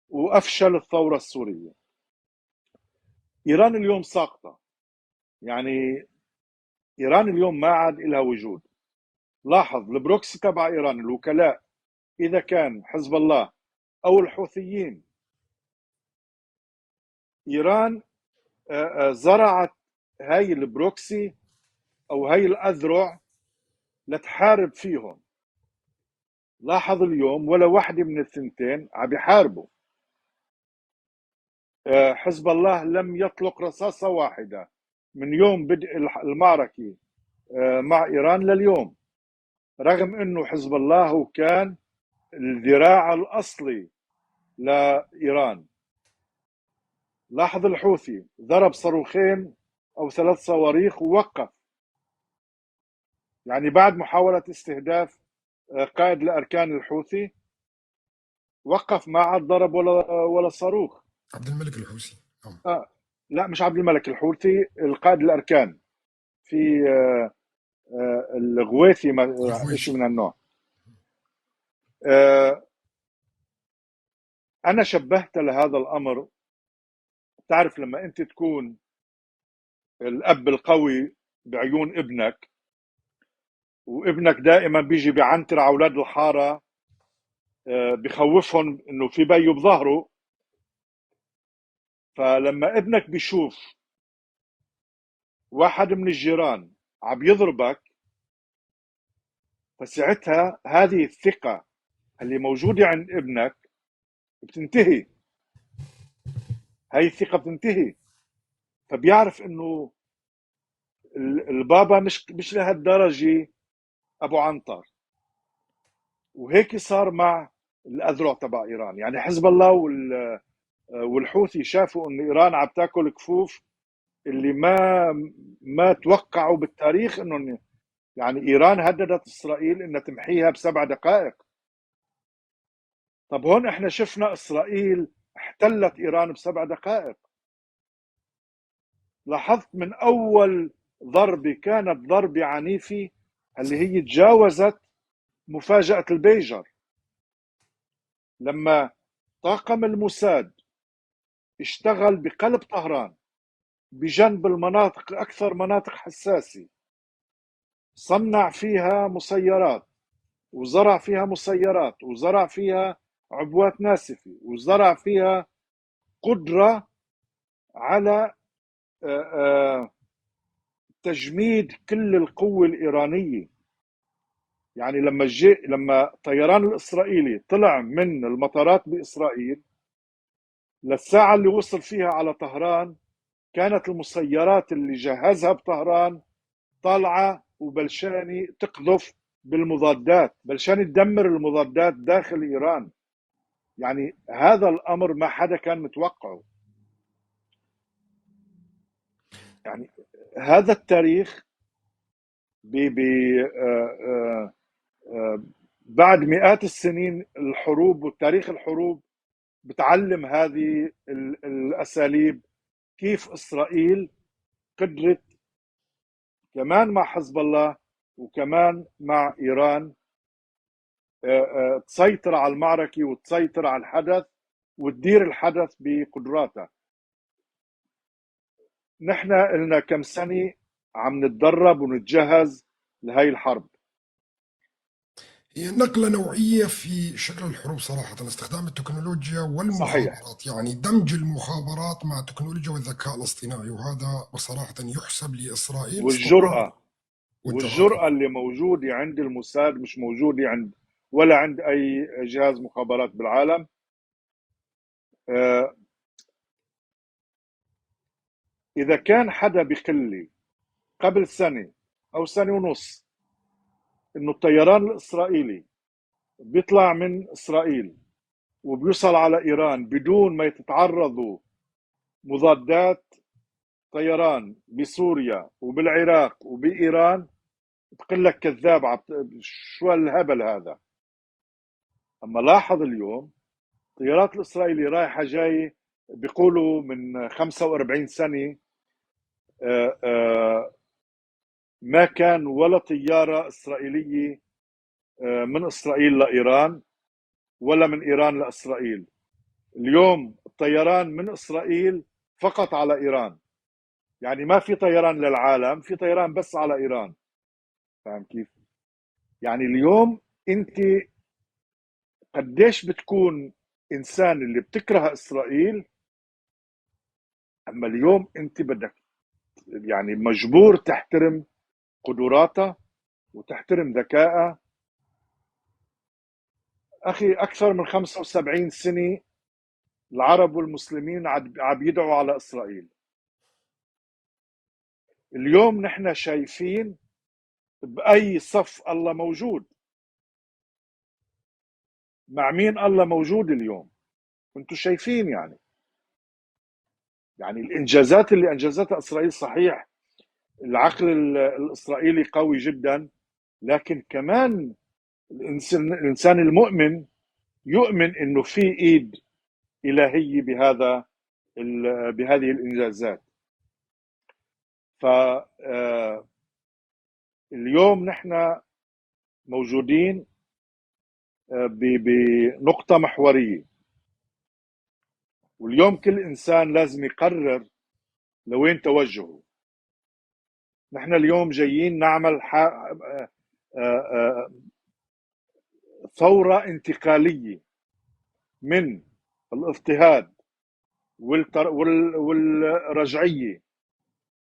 وأفشل الثورة السورية. إيران اليوم ساقطة، يعني إيران اليوم ما عاد لها وجود. لاحظ ال proxy تبع إيران، الوكلاء، إذا كان حزب الله أو الحوثيين، إيران زرعت هاي ال proxy أو هاي الأذرع لتحارب فيهم. لاحظ اليوم ولا واحدة من الثنتين عم يحاربوا. حزب الله لم يطلق رصاصة واحدة من يوم بدء المعركة مع إيران لليوم، رغم أنه حزب الله هو كان الذراع الأصلي لإيران. لاحظ الحوثي ضرب صاروخين أو 3 صواريخ ووقف، يعني بعد محاولة استهداف قائد الأركان الحوثي وقف، ما عاد ضرب ولا صاروخ. عبد الملك الحوثي. نعم. لا مش عبد الملك الحوثي، القائد الأركان في الغويثي، شيء من النوع. أنا شبهت لهذا الأمر. تعرف لما أنت تكون الأب القوي بعيون ابنك، وابنك دائما بيجي بعنتر على أولاد الحارة، بخوفهم إنه في بيو بظهره، فلما ابنك بيشوف واحد من الجيران عم يضربك، فساعتها هذه الثقة اللي موجودة عند ابنك بتنتهي، هاي الثقة بتنتهي، فبيعرف انه البابا مش لهالدرجة ابو عنتر. وهيك صار مع الاذرع تبع ايران. يعني حزب الله والحوثي شافوا انه ايران عم تاكل كفوف اللي ما توقعوا بالتاريخ انه يعني ايران هددت اسرائيل انها تمحيها ب7 دقائق. طب هون احنا شفنا اسرائيل احتلت ايران ب7 دقائق. لاحظت من اول ضربة كانت ضربة عنيفة اللي هي تجاوزت مفاجأة البيجر، لما طاقم الموساد اشتغل بقلب طهران بجنب المناطق أكثر مناطق حساسة، صنع فيها مسيرات وزرع فيها مسيرات، وزرع فيها عبوات ناسفة، وزرع فيها قدرة على تجميد كل القوة الإيرانية. يعني لما الطيران الإسرائيلي طلع من المطارات بإسرائيل للساعة اللي وصل فيها على طهران، كانت المسيرات اللي جهزها بطهران طالعة وبلشانة تقذف بالمضادات، بلشانة تدمر المضادات داخل إيران. يعني هذا الأمر ما حدا كان متوقعه. يعني هذا التاريخ بعد مئات السنين الحروب والتاريخ الحروب بتعلم هذه الأساليب، كيف إسرائيل قدرت كمان مع حزب الله وكمان مع إيران تسيطر على المعركة وتسيطر على الحدث وتدير الحدث بقدراتها. نحن لنا كم سنة عم نتدرب ونتجهز لهي الحرب. هي نقلة نوعية في شكل الحروب صراحة، استخدام التكنولوجيا والمخابرات. يعني دمج المخابرات مع التكنولوجيا والذكاء الاصطناعي، وهذا بصراحة يحسب لإسرائيل. والجرأة اللي موجودة عند الموساد مش موجودة عند ولا عند أي جهاز مخابرات بالعالم. إذا كان حدا بقلي قبل سنة أو سنة ونص إنه الطيران الإسرائيلي بيطلع من إسرائيل وبيوصل على إيران بدون ما يتعرضوا مضادات طيران بسوريا وبالعراق وبإيران، بقول لك كذاب، شو الهبل هذا. أما لاحظ اليوم الطيارات الإسرائيلية رايحة جاية، بيقولوا من 45 سنة ما كان ولا طيارة إسرائيلية من إسرائيل لإيران ولا من إيران لإسرائيل. اليوم الطيران من إسرائيل فقط على إيران، يعني ما في طيران للعالم، في طيران بس على إيران. فاهم كيف؟ يعني اليوم أنت قديش بتكون إنسان اللي بتكره إسرائيل، أما اليوم أنت بدك يعني مجبور تحترم قدراتها وتحترم ذكائها. أخي أكثر من 75 سنة العرب والمسلمين عم يدعوا على إسرائيل. اليوم نحن شايفين بأي صف الله موجود، مع مين الله موجود اليوم، انتم شايفين. يعني الإنجازات اللي أنجزتها إسرائيل، صحيح العقل الإسرائيلي قوي جدا، لكن كمان الإنسان المؤمن يؤمن إنه في إيد إلهية بهذه الإنجازات. فاليوم نحن موجودين بنقطة محورية، واليوم كل إنسان لازم يقرر لوين توجهه. نحن اليوم جايين نعمل ثورة انتقالية من الاضطهاد والرجعية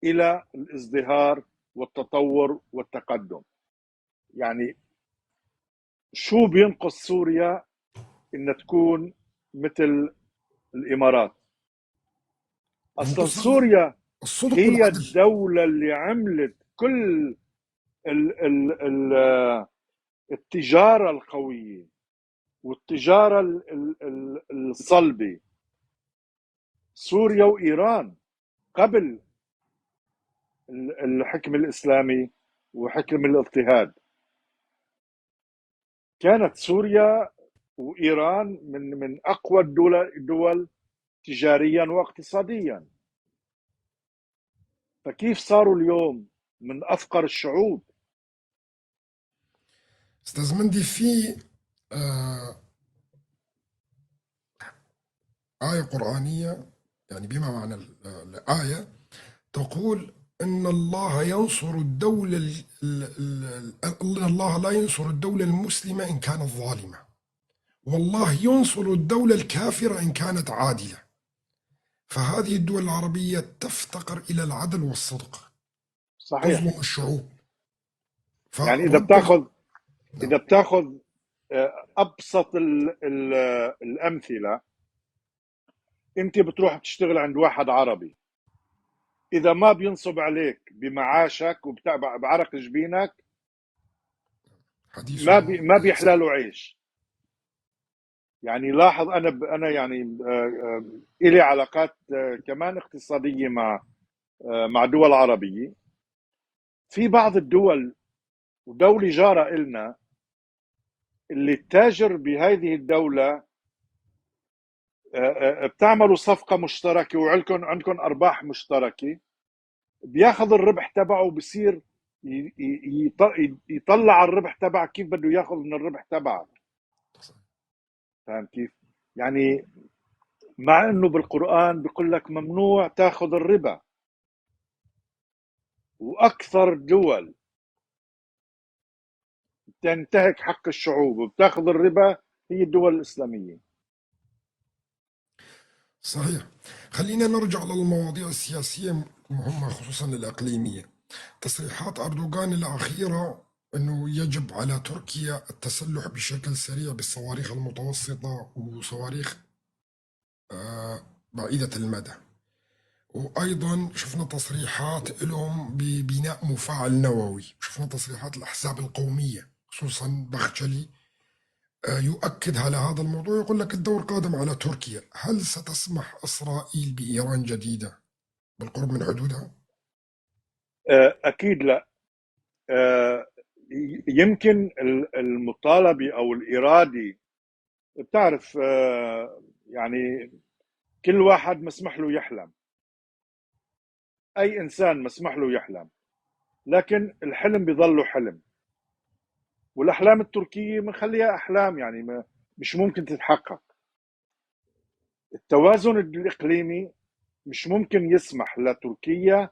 إلى الازدهار والتطور والتقدم. يعني شو بينقص سوريا إن تكون مثل الإمارات؟ أصلا سوريا هي الدولة اللي عملت كل التجارة القوية والتجارة الصلبة. سوريا وإيران قبل الحكم الإسلامي وحكم الاضطهاد، كانت سوريا وإيران من أقوى الدول تجاريا واقتصاديا. فكيف صاروا اليوم من أفقر الشعوب؟ أستاذ مندي، في آية قرآنية، يعني بما معنى الآية تقول إن الله ينصر الدولة إن الله لا ينصر الدولة المسلمة إن كانت ظالمة، والله ينصر الدولة الكافرة إن كانت عادلة. فهذه الدول العربية تفتقر إلى العدل والصدق. صحيح. تظلم الشعوب. يعني إذا بتاخذ إذا بتاخذ أبسط ال ال الأمثلة، أنت بتروح بتشتغل عند واحد عربي، إذا ما بينصب عليك بمعاشك وبعرق جبينك حديث ما بيحلى له عيش. يعني لاحظ أنا يعني إلي علاقات كمان اقتصادية مع دول عربية. في بعض الدول ودولة جارة إلنا اللي التاجر بهذه الدولة بتعملوا صفقة مشتركة وعندكم أرباح مشتركة، بياخذ الربح تبعه وبصير يطلع الربح تبعك. كيف بده ياخذ من الربح تبعك؟ فاهم كيف؟ يعني مع انه بالقرآن بيقول لك ممنوع تاخذ الربا، واكثر دول تنتهك حق الشعوب وبتاخذ الربا هي الدول الإسلامية. صحيح. خلينا نرجع للمواضيع السياسية المهمة خصوصا الإقليمية. تصريحات أردوغان الأخيرة أنه يجب على تركيا التسلح بشكل سريع بالصواريخ المتوسطة وصواريخ بعيدة المدى، وأيضا شفنا تصريحات لهم ببناء مفاعل نووي، شفنا تصريحات الأحزاب القومية خصوصا بختشلي يؤكد على هذا الموضوع، يقول لك الدور قادم على تركيا. هل ستسمح إسرائيل بإيران جديدة بالقرب من حدودها؟ أكيد لا. يمكن المطالبة أو الإرادة، بتعرف يعني كل واحد مسمح له يحلم، أي إنسان مسمح له يحلم، لكن الحلم بيظله حلم، والأحلام التركية بنخليها أحلام، يعني مش ممكن تتحقق. التوازن الإقليمي مش ممكن يسمح لتركيا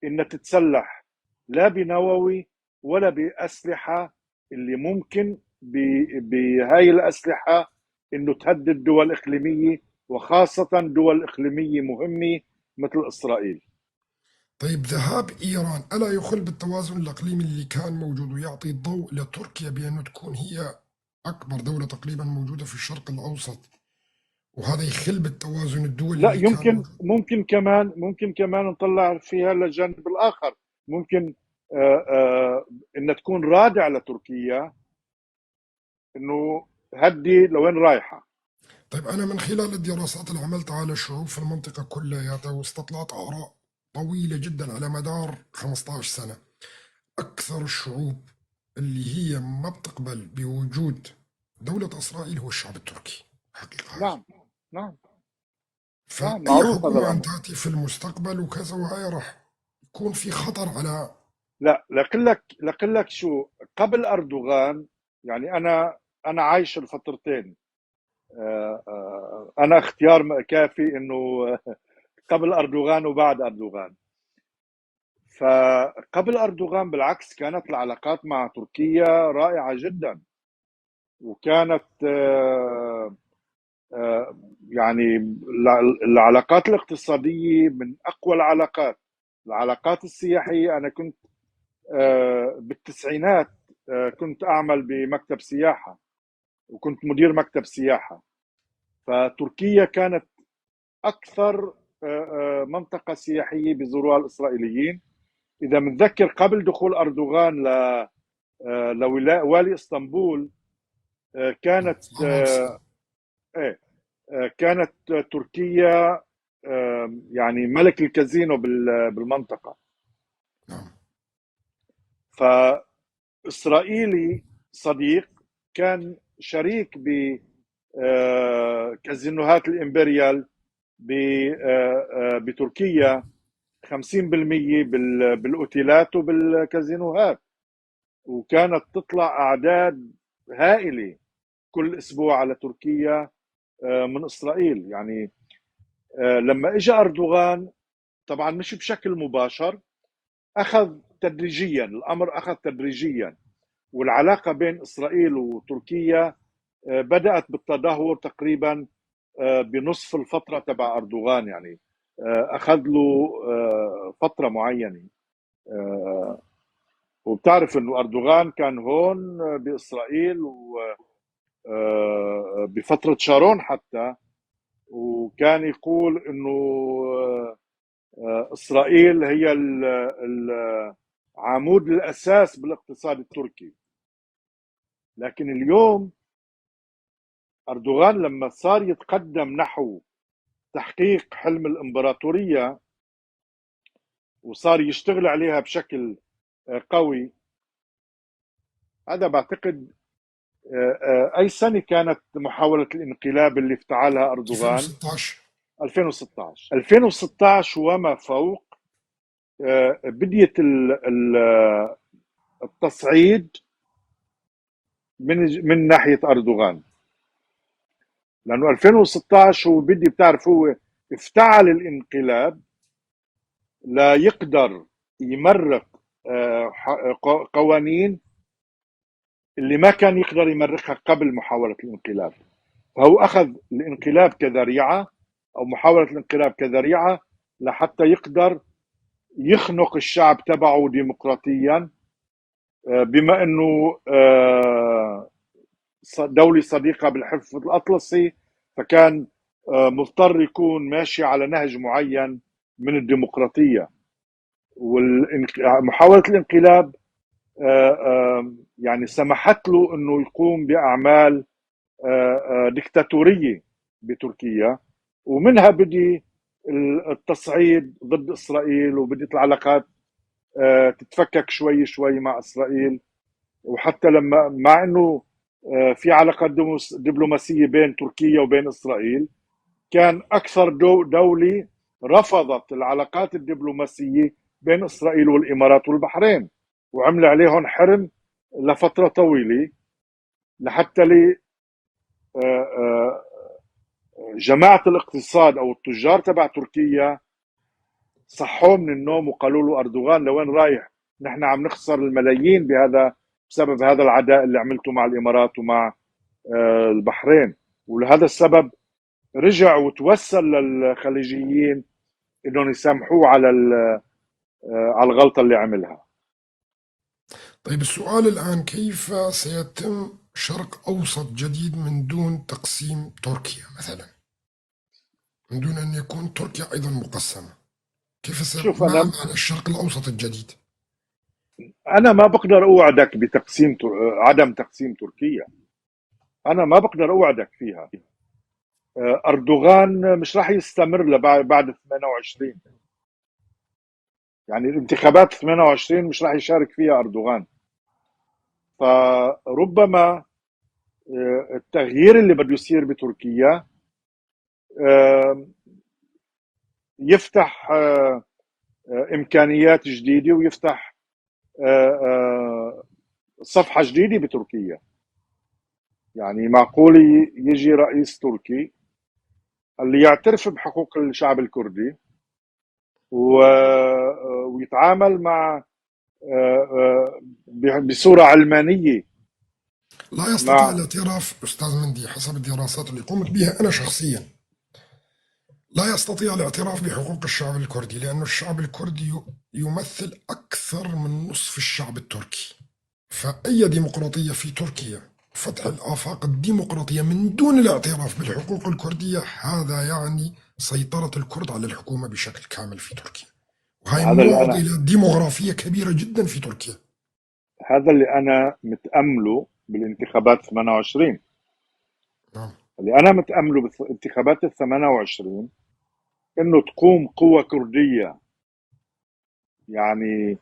إنها تتسلح لا بنووي ولا بأسلحة اللي ممكن بهاي الأسلحة إنه تهدد دول إقليمية، وخاصة دول إقليمية مهمة مثل إسرائيل. طيب ذهاب إيران ألا يخل بالتوازن الإقليمي اللي كان موجود ويعطي الضوء لتركيا بأنه تكون هي أكبر دولة تقريبا موجودة في الشرق الأوسط، وهذا يخل بالتوازن الدولي؟ لا، يمكن ممكن كمان نطلع فيها للجانب الآخر، ممكن إنها تكون رادع لتركيا إنه هدي لوين رايحة. طيب أنا من خلال الدراسات اللي عملتها على الشعوب في المنطقة كلها واستطلعت آراء طويلة جدا على مدار 15 سنة، أكثر الشعوب اللي هي ما بتقبل بوجود دولة إسرائيل هو الشعب التركي حقيقة. نعم نعم. فأي حكومة أن تأتي في المستقبل وكذا وهي راح يكون في خطر على. لا لقلك شو، قبل أردوغان يعني أنا عايش الفترتين، أنا اختيار كافي إنه قبل أردوغان وبعد أردوغان. فقبل أردوغان بالعكس كانت العلاقات مع تركيا رائعة جدا، وكانت يعني العلاقات الاقتصادية من أقوى العلاقات، العلاقات السياحية. أنا كنت بالتسعينات كنت أعمل بمكتب سياحة وكنت مدير مكتب سياحة، فتركيا كانت أكثر منطقة سياحية بزوروها الإسرائيليين. إذا متذكر قبل دخول أردوغان لوالي اسطنبول كانت كانت تركيا يعني ملك الكازينو بالمنطقة. فإسرائيلي صديق كان شريك بكازينوهات الإمبريال بتركيا 50% بالأوتيلات وبالكازينوهات، وكانت تطلع أعداد هائلة كل أسبوع على تركيا من إسرائيل. يعني لما إجا أردوغان طبعا مش بشكل مباشر، أخذ تدريجيا، الأمر أخذ تدريجيا، والعلاقة بين إسرائيل وتركيا بدأت بالتدهور تقريبا بنصف الفترة تبع أردوغان، يعني أخذ له فترة معينة. وبتعرف أنه أردوغان كان هون بإسرائيل بفترة شارون حتى، وكان يقول أنه إسرائيل هي العمود الأساس بالاقتصاد التركي. لكن اليوم أردوغان لما صار يتقدم نحو تحقيق حلم الإمبراطورية وصار يشتغل عليها بشكل قوي، هذا بعتقد أي سنة كانت محاولة الانقلاب اللي افتعلها أردوغان؟ 2016. 2016 وما فوق بديت التصعيد من ناحية أردوغان، لأنه 2016 هو بدي، بتعرف، هو افتعل الانقلاب لا يقدر يمرق قوانين اللي ما كان يقدر يمرقها قبل محاولة الانقلاب. فهو أخذ الانقلاب كذريعة، أو محاولة الانقلاب كذريعة، لحتى يقدر يخنق الشعب تبعه ديمقراطيا، بما أنه دولة صديقة بالحلف الأطلسي، فكان مضطر يكون ماشي على نهج معين من الديمقراطية. ومحاولة الانقلاب يعني سمحت له أنه يقوم بأعمال ديكتاتورية بتركيا، ومنها بدي التصعيد ضد إسرائيل، وبدت العلاقات تتفكك شوي شوي مع إسرائيل. وحتى لما مع أنه في علاقات دبلوماسية بين تركيا وبين إسرائيل، كان أكثر دولة رفضت العلاقات الدبلوماسية بين إسرائيل والإمارات والبحرين، وعمل عليهم حرم لفترة طويلة لحتى لي جماعة الاقتصاد أو التجار تبع تركيا صحوه من النوم وقالوا له أردوغان لوين رايح؟ نحن عم نخسر الملايين بسبب هذا العداء اللي عملته مع الإمارات ومع البحرين. ولهذا السبب رجع وتوسل للخليجيين انهم يسامحوه على الغلطة اللي عملها. طيب، السؤال الآن: كيف سيتم شرق أوسط جديد من دون تقسيم تركيا مثلا، من دون أن يكون تركيا أيضا مقسمة؟ كيف شوف، ما أنا معنى الشرق الأوسط الجديد؟ أنا ما بقدر أوعدك بتقسيم عدم تقسيم تركيا، أنا ما بقدر أوعدك فيها. أردوغان مش راح يستمر بعد 28، يعني الانتخابات 28 مش راح يشارك فيها أردوغان. فربما التغيير اللي بده يصير بتركيا يفتح إمكانيات جديدة ويفتح صفحة جديدة بتركيا. يعني معقول يجي رئيس تركي اللي يعترف بحقوق الشعب الكردي ويتعامل مع بصورة علمانية. لا يستطيع مع الاعتراف أستاذ مندي، حسب الدراسات اللي قمت بها أنا شخصيا، لا يستطيع الاعتراف بحقوق الشعب الكردي، لأن الشعب الكردي يمثل أكثر من نصف الشعب التركي. فأي ديمقراطية في تركيا، فتح الآفاق الديمقراطية من دون الاعتراف بالحقوق الكردية، هذا يعني سيطرة الكرد على الحكومة بشكل كامل في تركيا، وهي هذا اللي أنا معضلة ديموغرافية كبيرة جدا في تركيا. هذا اللي أنا متأمله بالانتخابات 28. نعم. اللي أنا متأمله بالانتخابات 28 إنه تقوم قوة كردية، يعني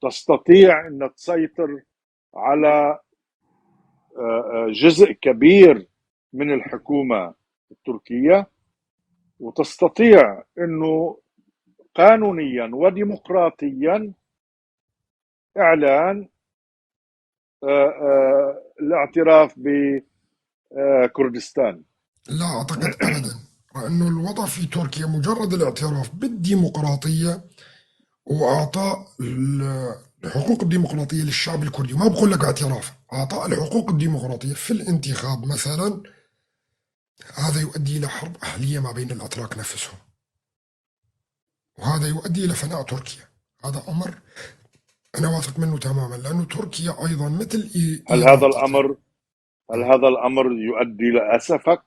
تستطيع أن تسيطر على جزء كبير من الحكومة التركية، وتستطيع أنه قانونيا وديمقراطيا إعلان الاعتراف بكردستان. لا أعتقد أبدا، لأنه الوضع في تركيا مجرد الاعتراف بالديمقراطية وإعطاء الحقوق الديمقراطية للشعب الكردي، ما بقول لك اعتراف، إعطاء الحقوق الديمقراطية في الانتخاب مثلا، هذا يؤدي إلى حرب أهلية ما بين الأتراك نفسهم، وهذا يؤدي إلى فناء تركيا. هذا أمر أنا واثق منه تماما، لأنه تركيا أيضا مثل هل إيران هذا الأمر هل هذا الأمر يؤدي لأسفك؟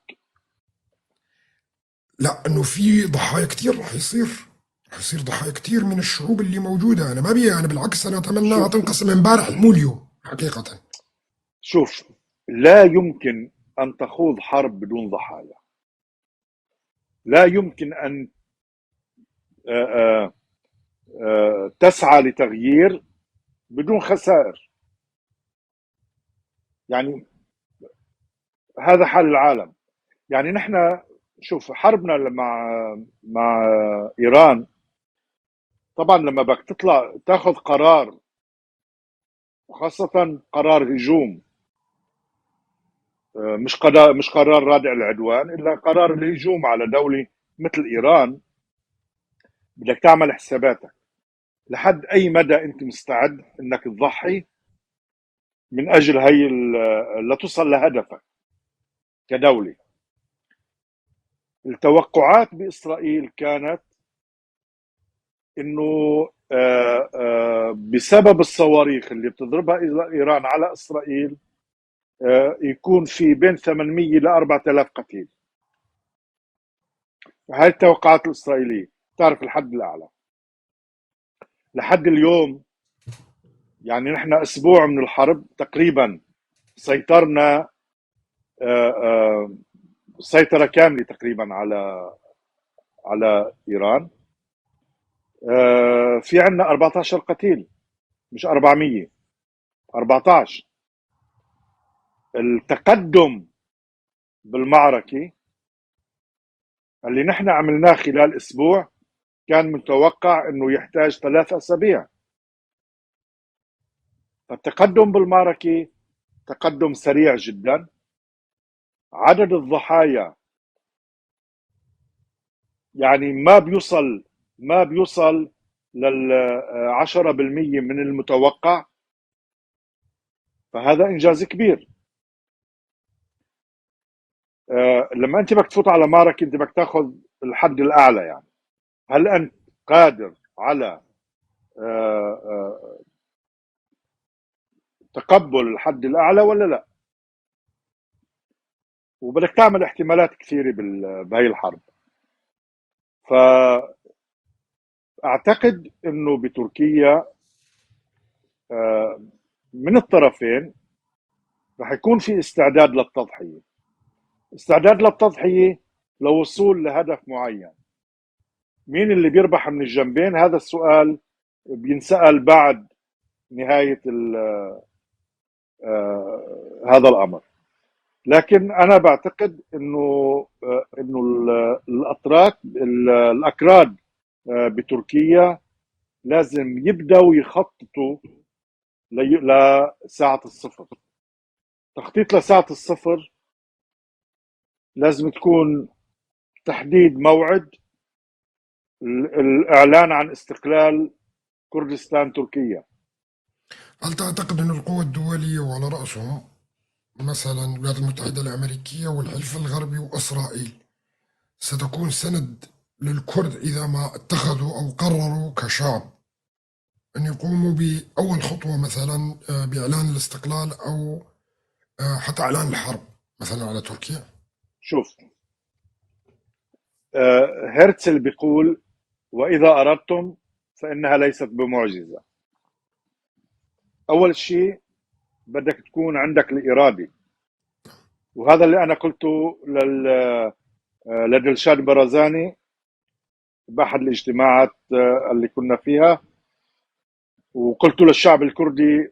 لا، انه في ضحايا كثير رح يصير ضحايا كثير من الشعوب اللي موجودة. انا ما بي انا بالعكس، انا اتمناها شوف تنقسم امبارح مو اليوم حقيقة. شوف، لا يمكن أن تخوض حرب بدون ضحايا. لا يمكن أن تسعى لتغيير بدون خسائر. يعني هذا حال العالم. يعني نحن شوف حربنا مع إيران، طبعا لما بدك تطلع تاخذ قرار، وخاصة قرار هجوم، مش قرار رادع العدوان، إلا قرار الهجوم على دولة مثل إيران، بدك تعمل حساباتك لحد أي مدى أنت مستعد أنك تضحي من أجل هي لتصل لهدفك كدولة. التوقعات بإسرائيل كانت أنه بسبب الصواريخ اللي بتضربها إيران على إسرائيل يكون في بين 800 إلى 4000 قتيل. هاي التوقعات الإسرائيلية، تعرف الحد الأعلى لحد اليوم. يعني نحن أسبوع من الحرب تقريبا سيطرنا سيطرة كاملة تقريبا على إيران. في عندنا 14 قتيل، مش 400، 14. التقدم بالمعركة اللي نحن عملناه خلال أسبوع كان متوقع أنه يحتاج 3 أسابيع. فالتقدم بالمعركة تقدم سريع جدا. عدد الضحايا يعني ما بيوصل لل10% من المتوقع، فهذا إنجاز كبير. لما أنت بدك تفوت على معركة أنت بدك تاخذ الحد الأعلى. يعني هل أنت قادر على تقبل الحد الأعلى ولا لا؟ وبدك تعمل احتمالات كثيرة بهي الحرب. فأعتقد أنه بتركيا من الطرفين رح يكون في استعداد للتضحية، استعداد للتضحية لوصول لهدف معين. مين اللي بيربح من الجنبين؟ هذا السؤال بينسأل بعد نهاية هذا الأمر. لكن أنا بعتقد إنه الأتراك، الأكراد بتركيا لازم يبدأوا يخططوا لساعة الصفر. تخطيط لساعة الصفر لازم تكون تحديد موعد الإعلان عن استقلال كردستان تركيا. هل تعتقد أن القوى الدولية وعلى رأسهم مثلا الولايات المتحدة الأمريكية والحلف الغربي وإسرائيل ستكون سند للكرد إذا ما اتخذوا أو قرروا كشعب أن يقوموا بأول خطوة مثلا بإعلان الاستقلال أو حتى إعلان الحرب مثلا على تركيا؟ شوف، هرتزل بيقول وإذا أردتم فإنها ليست بمعجزة. أول شيء بدك تكون عندك الإرادة، وهذا اللي أنا قلته لدلشاد برزاني بأحد الاجتماعات اللي كنا فيها، وقلت للشعب الكردي،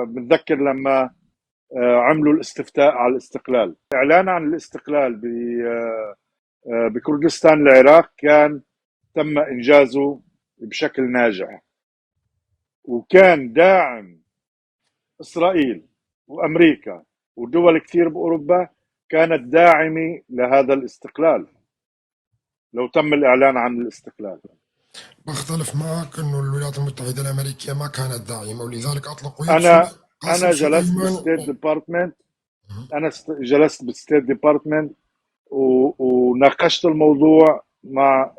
بتذكر لما عملوا الاستفتاء على الاستقلال، إعلان عن الاستقلال بكردستان العراق كان تم إنجازه بشكل ناجح، وكان داعم إسرائيل وأمريكا ودول كثير بأوروبا كانت داعمة لهذا الاستقلال لو تم الإعلان عن الاستقلال. بختلف معك انه الولايات المتحدة الامريكية ما كانت داعمه، ولذلك اطلقوا يد انا قاسم جلست سليماني. بال State Department، انا جلست بال State Department وناقشت الموضوع مع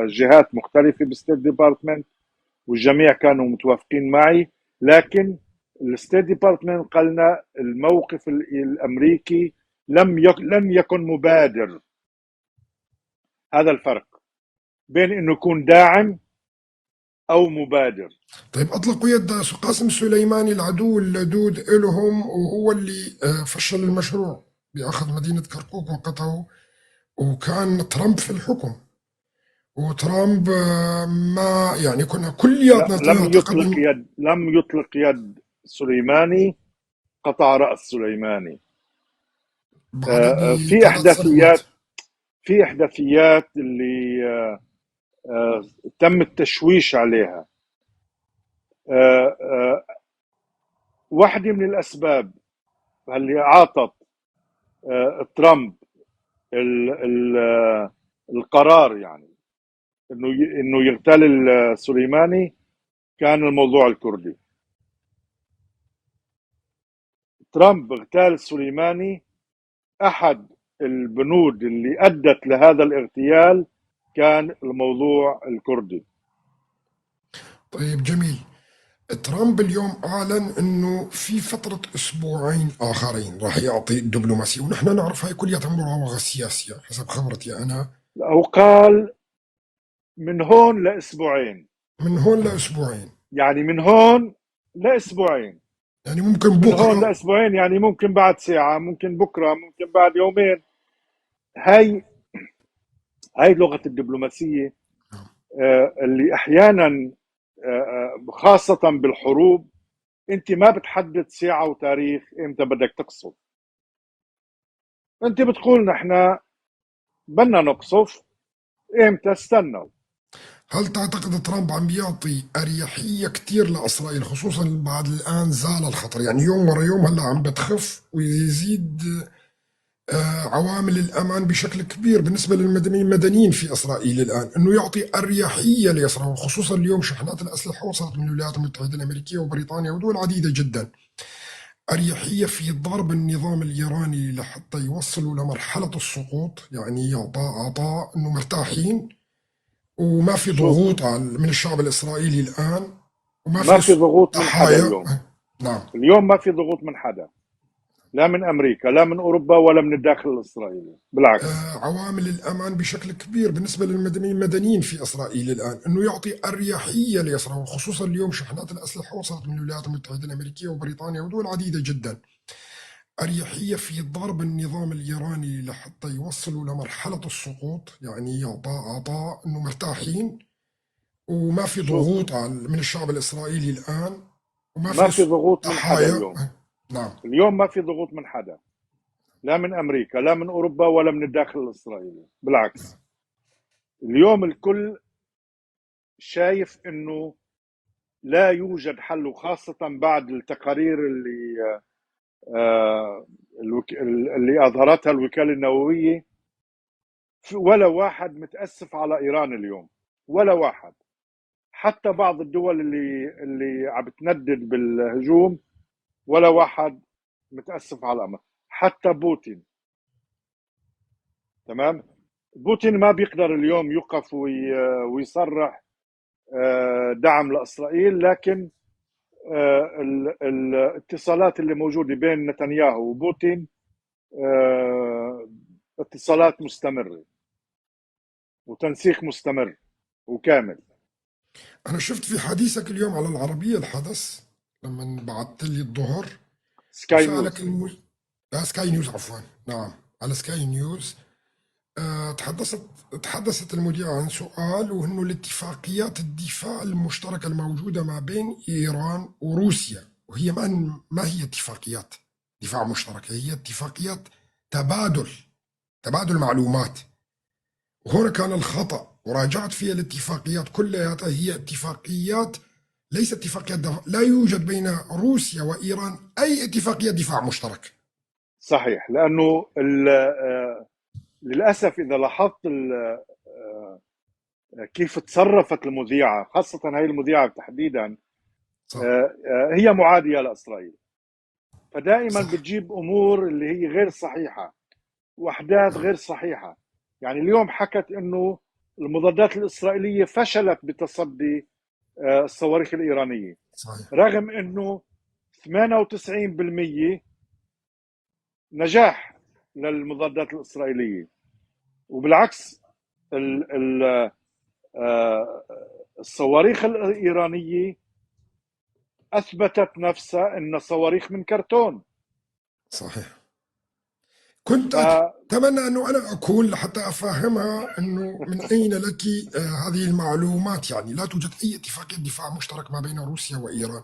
جهات مختلفة بال State Department، والجميع كانوا متوافقين معي، لكن ال State Department قالنا الموقف الامريكي لم يكن مبادر. هذا الفرق بين انه يكون داعم او مبادر. طيب، اطلقوا يد قاسم سليماني العدو اللدود لهم، وهو اللي فشل المشروع باخذ مدينة كركوك وقتها، وكان ترامب في الحكم، وترامب ما يعني كنا كلياتنا لا، لم نعتقد يطلق يد، لم يطلق يد سليماني، قطع رأس سليماني. بعد في ب3 احداثيات سنوات. في احداثيات اللي تم التشويش عليها. واحدة من الأسباب اللي أعطت ترامب ال ال القرار يعني انه يغتال سليماني كان الموضوع الكردي. ترامب اغتال سليماني، احد البنود اللي ادت لهذا الاغتيال كان الموضوع الكردي. طيب جميل، ترامب اليوم اعلن انه في فترة اسبوعين اخرين راح يعطي الدبلوماسية، ونحن نعرف هاي كلها مراوغه سياسية حسب خبرتي انا. او قال من هون لاسبوعين. من هون لاسبوعين. يعني من هون لاسبوعين. يعني ممكن من هون بكره. لاسبوعين، يعني ممكن بعد ساعة، ممكن بكره، ممكن بعد يومين. هاي لغة الدبلوماسية اللي احيانا خاصة بالحروب انت ما بتحدد ساعة وتاريخ امتى بدك تقصف، انت بتقول نحن بدنا نقصف امتى، استنوا. هل تعتقد ترامب عم بيعطي أريحية كتير لإسرائيل، خصوصا بعد الآن زال الخطر، يعني يوم ورا يوم هلا عم بتخف ويزيد عوامل الأمان بشكل كبير بالنسبة للمدنيين في إسرائيل الآن، أنه يعطي أريحية لإسرائيل، خصوصا اليوم شحنات الأسلحة وصلت من الولايات المتحدة الأمريكية وبريطانيا ودول عديدة جدا، أريحية في ضرب النظام الإيراني لحتى يوصلوا لمرحلة السقوط، يعني يعطى عطاء أنه مرتاحين وما في شوف، ضغوط من الشعب الإسرائيلي الآن، وما ما في في ضغوط من حدا ضحايا. اليوم. نعم. اليوم ما في ضغوط من حدا، لا من امريكا لا من اوروبا ولا من الداخل الاسرائيلي، بالعكس. عوامل الأمان بشكل كبير بالنسبة للمدنيين في إسرائيل الآن، أنه يعطي أريحية لإسرائيل، خصوصا اليوم شحنات الأسلحة وصلت من الولايات المتحدة الأمريكية وبريطانيا ودول عديدة جدا، أريحية في ضرب النظام الإيراني لحتى يوصلوا لمرحلة السقوط، يعني يعطى عطاء أنه مرتاحين وما في شوف، ضغوط من الشعب الإسرائيلي الآن، وما ما في في ضغوط من حدا ضحايا. اليوم. نعم. اليوم ما في ضغوط من حدا، لا من امريكا لا من اوروبا ولا من الداخل الاسرائيلي، بالعكس. اليوم الكل شايف انه لا يوجد حل، وخاصة بعد التقارير اللي اظهرتها الوكالة النووية، ولا واحد متأسف على ايران اليوم، ولا واحد. حتى بعض الدول اللي عم بتندد بالهجوم ولا واحد متأسف على الأمر، حتى بوتين. تمام، بوتين ما بيقدر اليوم يقف ويصرح دعم لإسرائيل، لكن الاتصالات اللي موجودة بين نتنياهو وبوتين اتصالات مستمرة وتنسيق مستمر وكامل. أنا شفت في حديثك اليوم على العربية الحدث لما بعثت لي الظهر سكاي وسألك نيوز. لا، سكاي نيوز عفوا، نعم على سكاي نيوز. تحدثت المذيعة عن سؤال، وهو الاتفاقيات الدفاع المشتركة الموجودة ما بين إيران وروسيا، وهي ما هي اتفاقيات دفاع مشتركة، هي اتفاقيات تبادل معلومات، وهنا كان الخطأ، وراجعت فيها الاتفاقيات كلها هي اتفاقيات ليست اتفاقيات دفاع، لا يوجد بين روسيا وإيران أي اتفاقية دفاع مشترك. صحيح، لأنه للأسف إذا لاحظت كيف تصرفت المذيعة، خاصة هاي المذيعة تحديدا. صح. هي معادية لإسرائيل، فدائما صح. بتجيب أمور اللي هي غير صحيحة وأحداث غير صحيحة. يعني اليوم حكت إنه المضادات الإسرائيلية فشلت بتصدي الصواريخ الإيرانية، صحيح. رغم إنه 98% نجاح للمضادات الإسرائيلية. وبالعكس ال ال الصواريخ الإيرانية أثبتت نفسها أن صواريخ من كرتون. صحيح. كنت أتمنى أنه أنا أكون لحتى أفهمها أنه من أين لك هذه المعلومات. يعني لا توجد أي اتفاقية دفاع مشترك ما بين روسيا وإيران،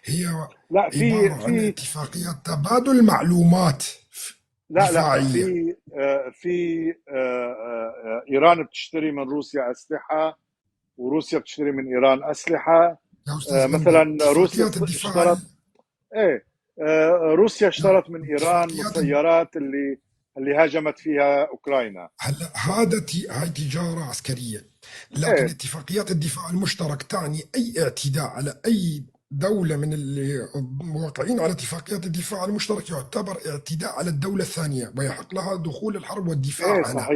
هي لا، في عبارة عن في اتفاقية تبادل معلومات لا لا، دفاعية. في إيران بتشتري من روسيا أسلحة، وروسيا بتشتري من إيران أسلحة. يا أستاذ مندي، مثلا روسيا اتفاقيات الدفاع اشترت ايه روسيا اشترت من ايران اتفاقيات مسيرات اللي هاجمت فيها اوكرانيا. هلا هذا هاي تجارة عسكرية، لكن اتفاقيات الدفاع المشترك تعني أي اعتداء على أي دولة من اللي موقعين على اتفاقيات الدفاع المشترك يعتبر اعتداء على الدولة الثانية، ويحق لها دخول الحرب والدفاع عنها.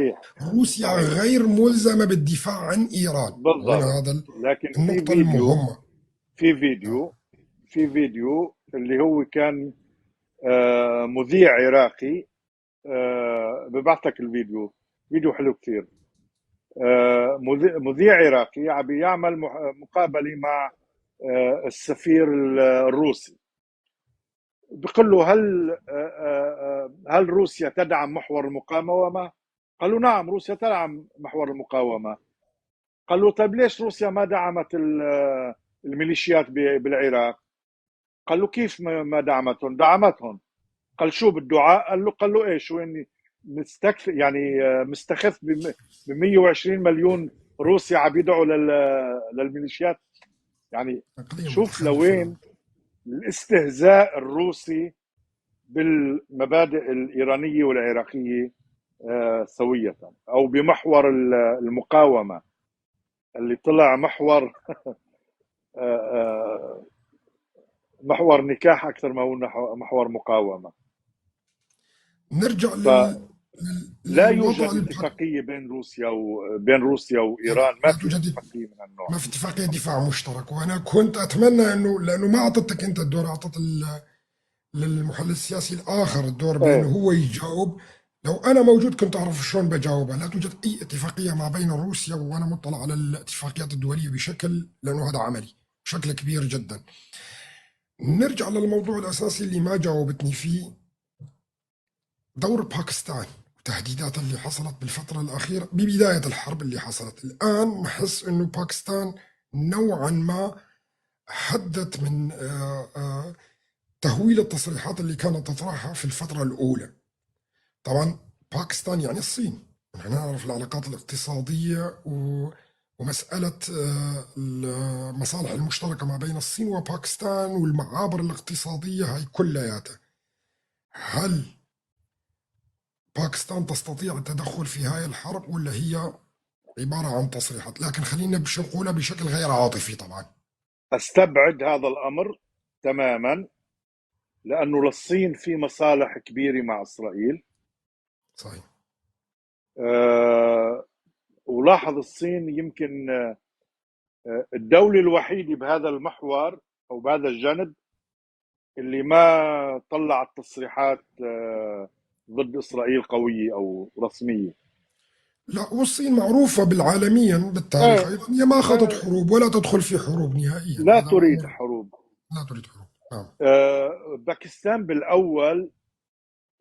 روسيا غير ملزمة بالدفاع عن إيران. هنا هذا لكن في النقطة فيديو المهمة. في فيديو اللي هو كان مذيع عراقي، ببعث لك الفيديو، فيديو حلو كثير. مذيع عراقي عم يعمل مقابلة مع السفير الروسي، بيقول له هل روسيا تدعم محور المقاومة؟ قال له نعم، روسيا تدعم محور المقاومة. قال له طيب ليش روسيا ما دعمت الميليشيات بالعراق؟ قال له كيف ما دعمتهم؟ دعمتهم. قال شو بالدعاء؟ قال له ايش وين مستكف، يعني مستخف ب 120 مليون روسي عم يدعوا للميليشيات. يعني عقلية شوف متخلفة. لوين الاستهزاء الروسي بالمبادئ الإيرانية والعراقية سوية، أو بمحور المقاومة اللي طلع محور نكاح أكثر ما هو محور مقاومة. نرجع لا للوضع يوجد اتفاقية بين روسيا وإيران، ما لا في توجد اتفاقية من النوع. ما في اتفاقية دفاع مشترك. وأنا كنت أتمنى أنه، لأنه ما أعطتك أنت الدور، أعطت للمحلل السياسي الآخر الدور بأنه هو يجاوب. لو أنا موجود كنت أعرف شلون بجاوبها. لا توجد أي اتفاقية ما بين روسيا، وأنا مطلع على الاتفاقيات الدولية بشكل، لأنه هذا عملي بشكل كبير جدا. نرجع للموضوع الأساسي اللي ما جاوبتني فيه، دور باكستان وتهديدات اللي حصلت بالفترة الأخيرة ببداية الحرب اللي حصلت. الآن نحس أنه باكستان نوعا ما حدت من تهويل التصريحات اللي كانت تطرحها في الفترة الأولى. طبعا باكستان يعني الصين، نحن نعرف العلاقات الاقتصادية ومسألة المصالح المشتركة ما بين الصين وباكستان والمعابر الاقتصادية هاي كلياتها. هل باكستان تستطيع التدخل في هاي الحرب ولا هي عبارة عن تصريحات؟ لكن خلينا نقولها بشكل غير عاطفي طبعا. أستبعد هذا الأمر تماما، لأنه للصين في مصالح كبيرة مع إسرائيل. ولاحظ الصين يمكن الدولة الوحيدة بهذا المحور أو بهذا الجانب اللي ما طلعت تصريحات ضد إسرائيل قوية أو رسمية. لا، والصين معروفة بالعالميا بالتاريخ أيضا، هي ما خاضت حروب ولا تدخل في حروب نهائيا. لا هذا تريد أمر حروب. لا تريد حروب. نعم. باكستان بالأول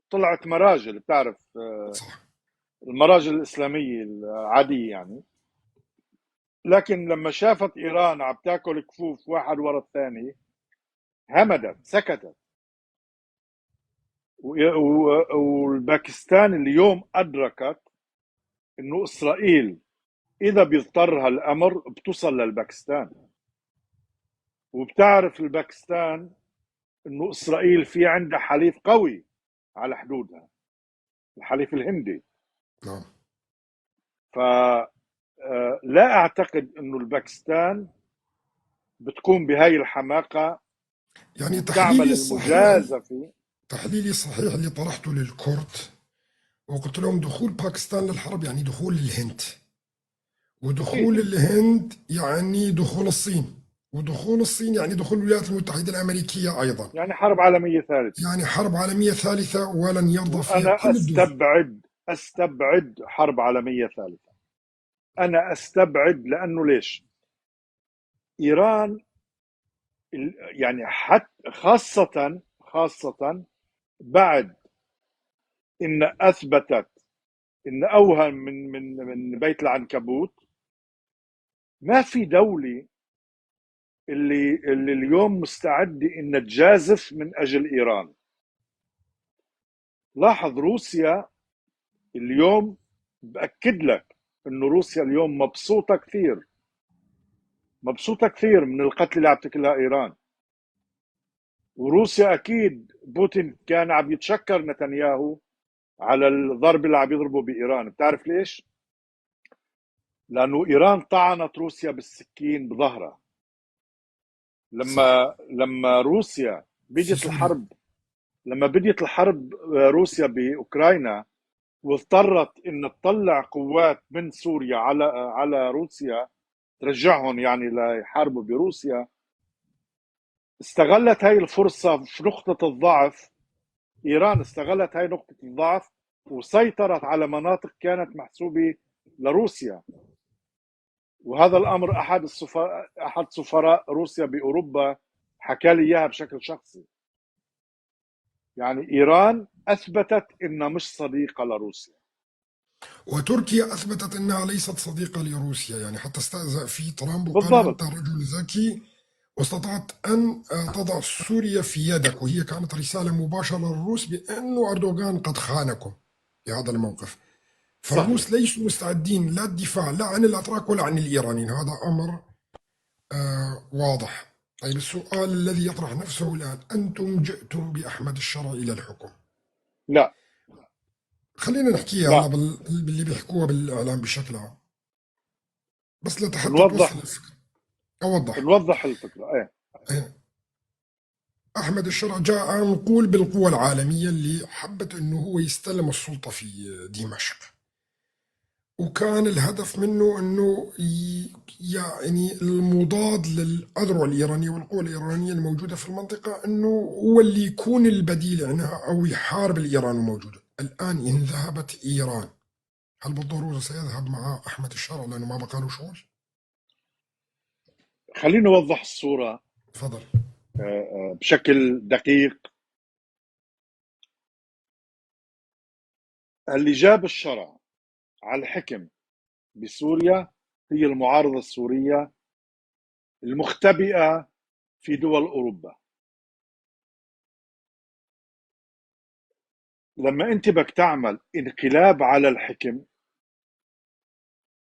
طلعت مراجل، بتعرف، المراجل الإسلامية العادية يعني، لكن لما شافت إيران عم تاكل كفوف واحد ورا الثاني همدت، سكتت. والباكستان اليوم أدركت إنه إسرائيل إذا بيضطرها الأمر بتوصل للباكستان، وبتعرف الباكستان إنه إسرائيل في عندها حليف قوي على حدودها، الحليف الهندي. لا أعتقد أنه الباكستان بتقوم بهاي الحماقة. يعني تعمل تحليلي الصحيح، المجازفة. تحليلي الصحيح اللي طرحته للكرد وقلت لهم دخول باكستان للحرب يعني دخول الهند، ودخول الهند يعني دخول الصين، ودخول الصين يعني دخول الولايات المتحدة الأمريكية أيضا، يعني حرب عالمية ثالثة، يعني حرب عالمية ثالثة ولن يرضى فيها وأنا كل الدول. أستبعد حرب عالمية ثالثة، أنا أستبعد. لأنه ليش؟ إيران يعني حتى خاصة بعد إن أثبتت إن أوهم من بيت العنكبوت، ما في دولة اللي اليوم مستعدة إن تجازف من أجل إيران. لاحظ روسيا اليوم، بأكد لك إنه روسيا اليوم مبسوطة كثير، مبسوطة كثير من القتل اللي عم تاكلها إيران. وروسيا أكيد بوتين كان عم يتشكر نتنياهو على الضرب اللي عم يضربه بإيران. بتعرف ليش؟ لأنه إيران طعنت روسيا بالسكين بظهرها. لما روسيا بدت الحرب، لما بدت الحرب روسيا بأوكرانيا واضطرت إن تطلع قوات من سوريا على روسيا، ترجعهم يعني ليحاربوا بروسيا، استغلت هاي الفرصة في نقطة الضعف. إيران استغلت هاي نقطة الضعف وسيطرت على مناطق كانت محسوبة لروسيا. وهذا الأمر أحد سفراء روسيا بأوروبا حكى لي إياها بشكل شخصي. يعني إيران أثبتت إنها مش صديقة لروسيا، وتركيا أثبتت إنها ليست صديقة لروسيا. يعني حتى استهزأ في ترامب وقال بالضبط. أنت رجل ذكي واستطعت أن تضع سوريا في يدك، وهي كانت رسالة مباشرة للروس بأن أردوغان قد خانكم في هذا الموقف. فالروس ليسوا مستعدين لا الدفاع لا عن الأتراك ولا عن الإيرانيين، هذا أمر واضح. طيب السؤال الذي يطرح نفسه الآن، أنتم جئتم بأحمد الشرع إلى الحكم؟ لا، خلينا نحكيها لا. هلا باللي بيحكوها بالإعلام بشكل عام، بس لحتى نوضح. توصل الفكرة. أوضح. نوضح الفكرة. إيه. أحمد الشرع جاء نقول بالقوى العالمية اللي حبت أنه هو يستلم السلطة في دمشق، وكان الهدف منه أنه يعني المضاد للأذرع الإيرانية والقوى الإيرانية الموجودة في المنطقة، أنه هو اللي يكون البديل عنها أو يحارب الإيران الموجودة. الآن إن ذهبت إيران، هل بالضرورة سيذهب مع أحمد الشرع لأنه ما بقى له شغل؟ خلينا نوضح الصورة. تفضل. بشكل دقيق. اللي جاب الشرع على الحكم بسوريا هي المعارضة السورية المختبئة في دول أوروبا. لما أنت بدك تعمل انقلاب على الحكم،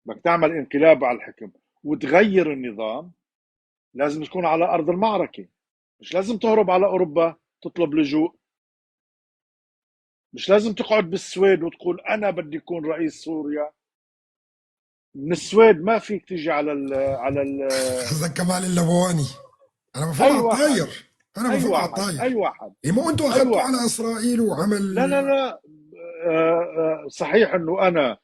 بدك تعمل انقلاب على الحكم وتغير النظام، لازم تكون على أرض المعركة، مش لازم تهرب على أوروبا تطلب لجوء، مش لازم تقعد بالسويد وتقول أنا بدي أكون رئيس سوريا. من السويد ما فيك تيجي على ال على ال قصدك كمال اللبواني. أنا بفهم أي على واحد. الطاير، أنا أي بفهم على واحد. الطاير. أي واحد. إيه، مو أنتوا أي أخذتوا واحد. على إسرائيل وعمل؟ لا لا لا. صحيح إنه أنا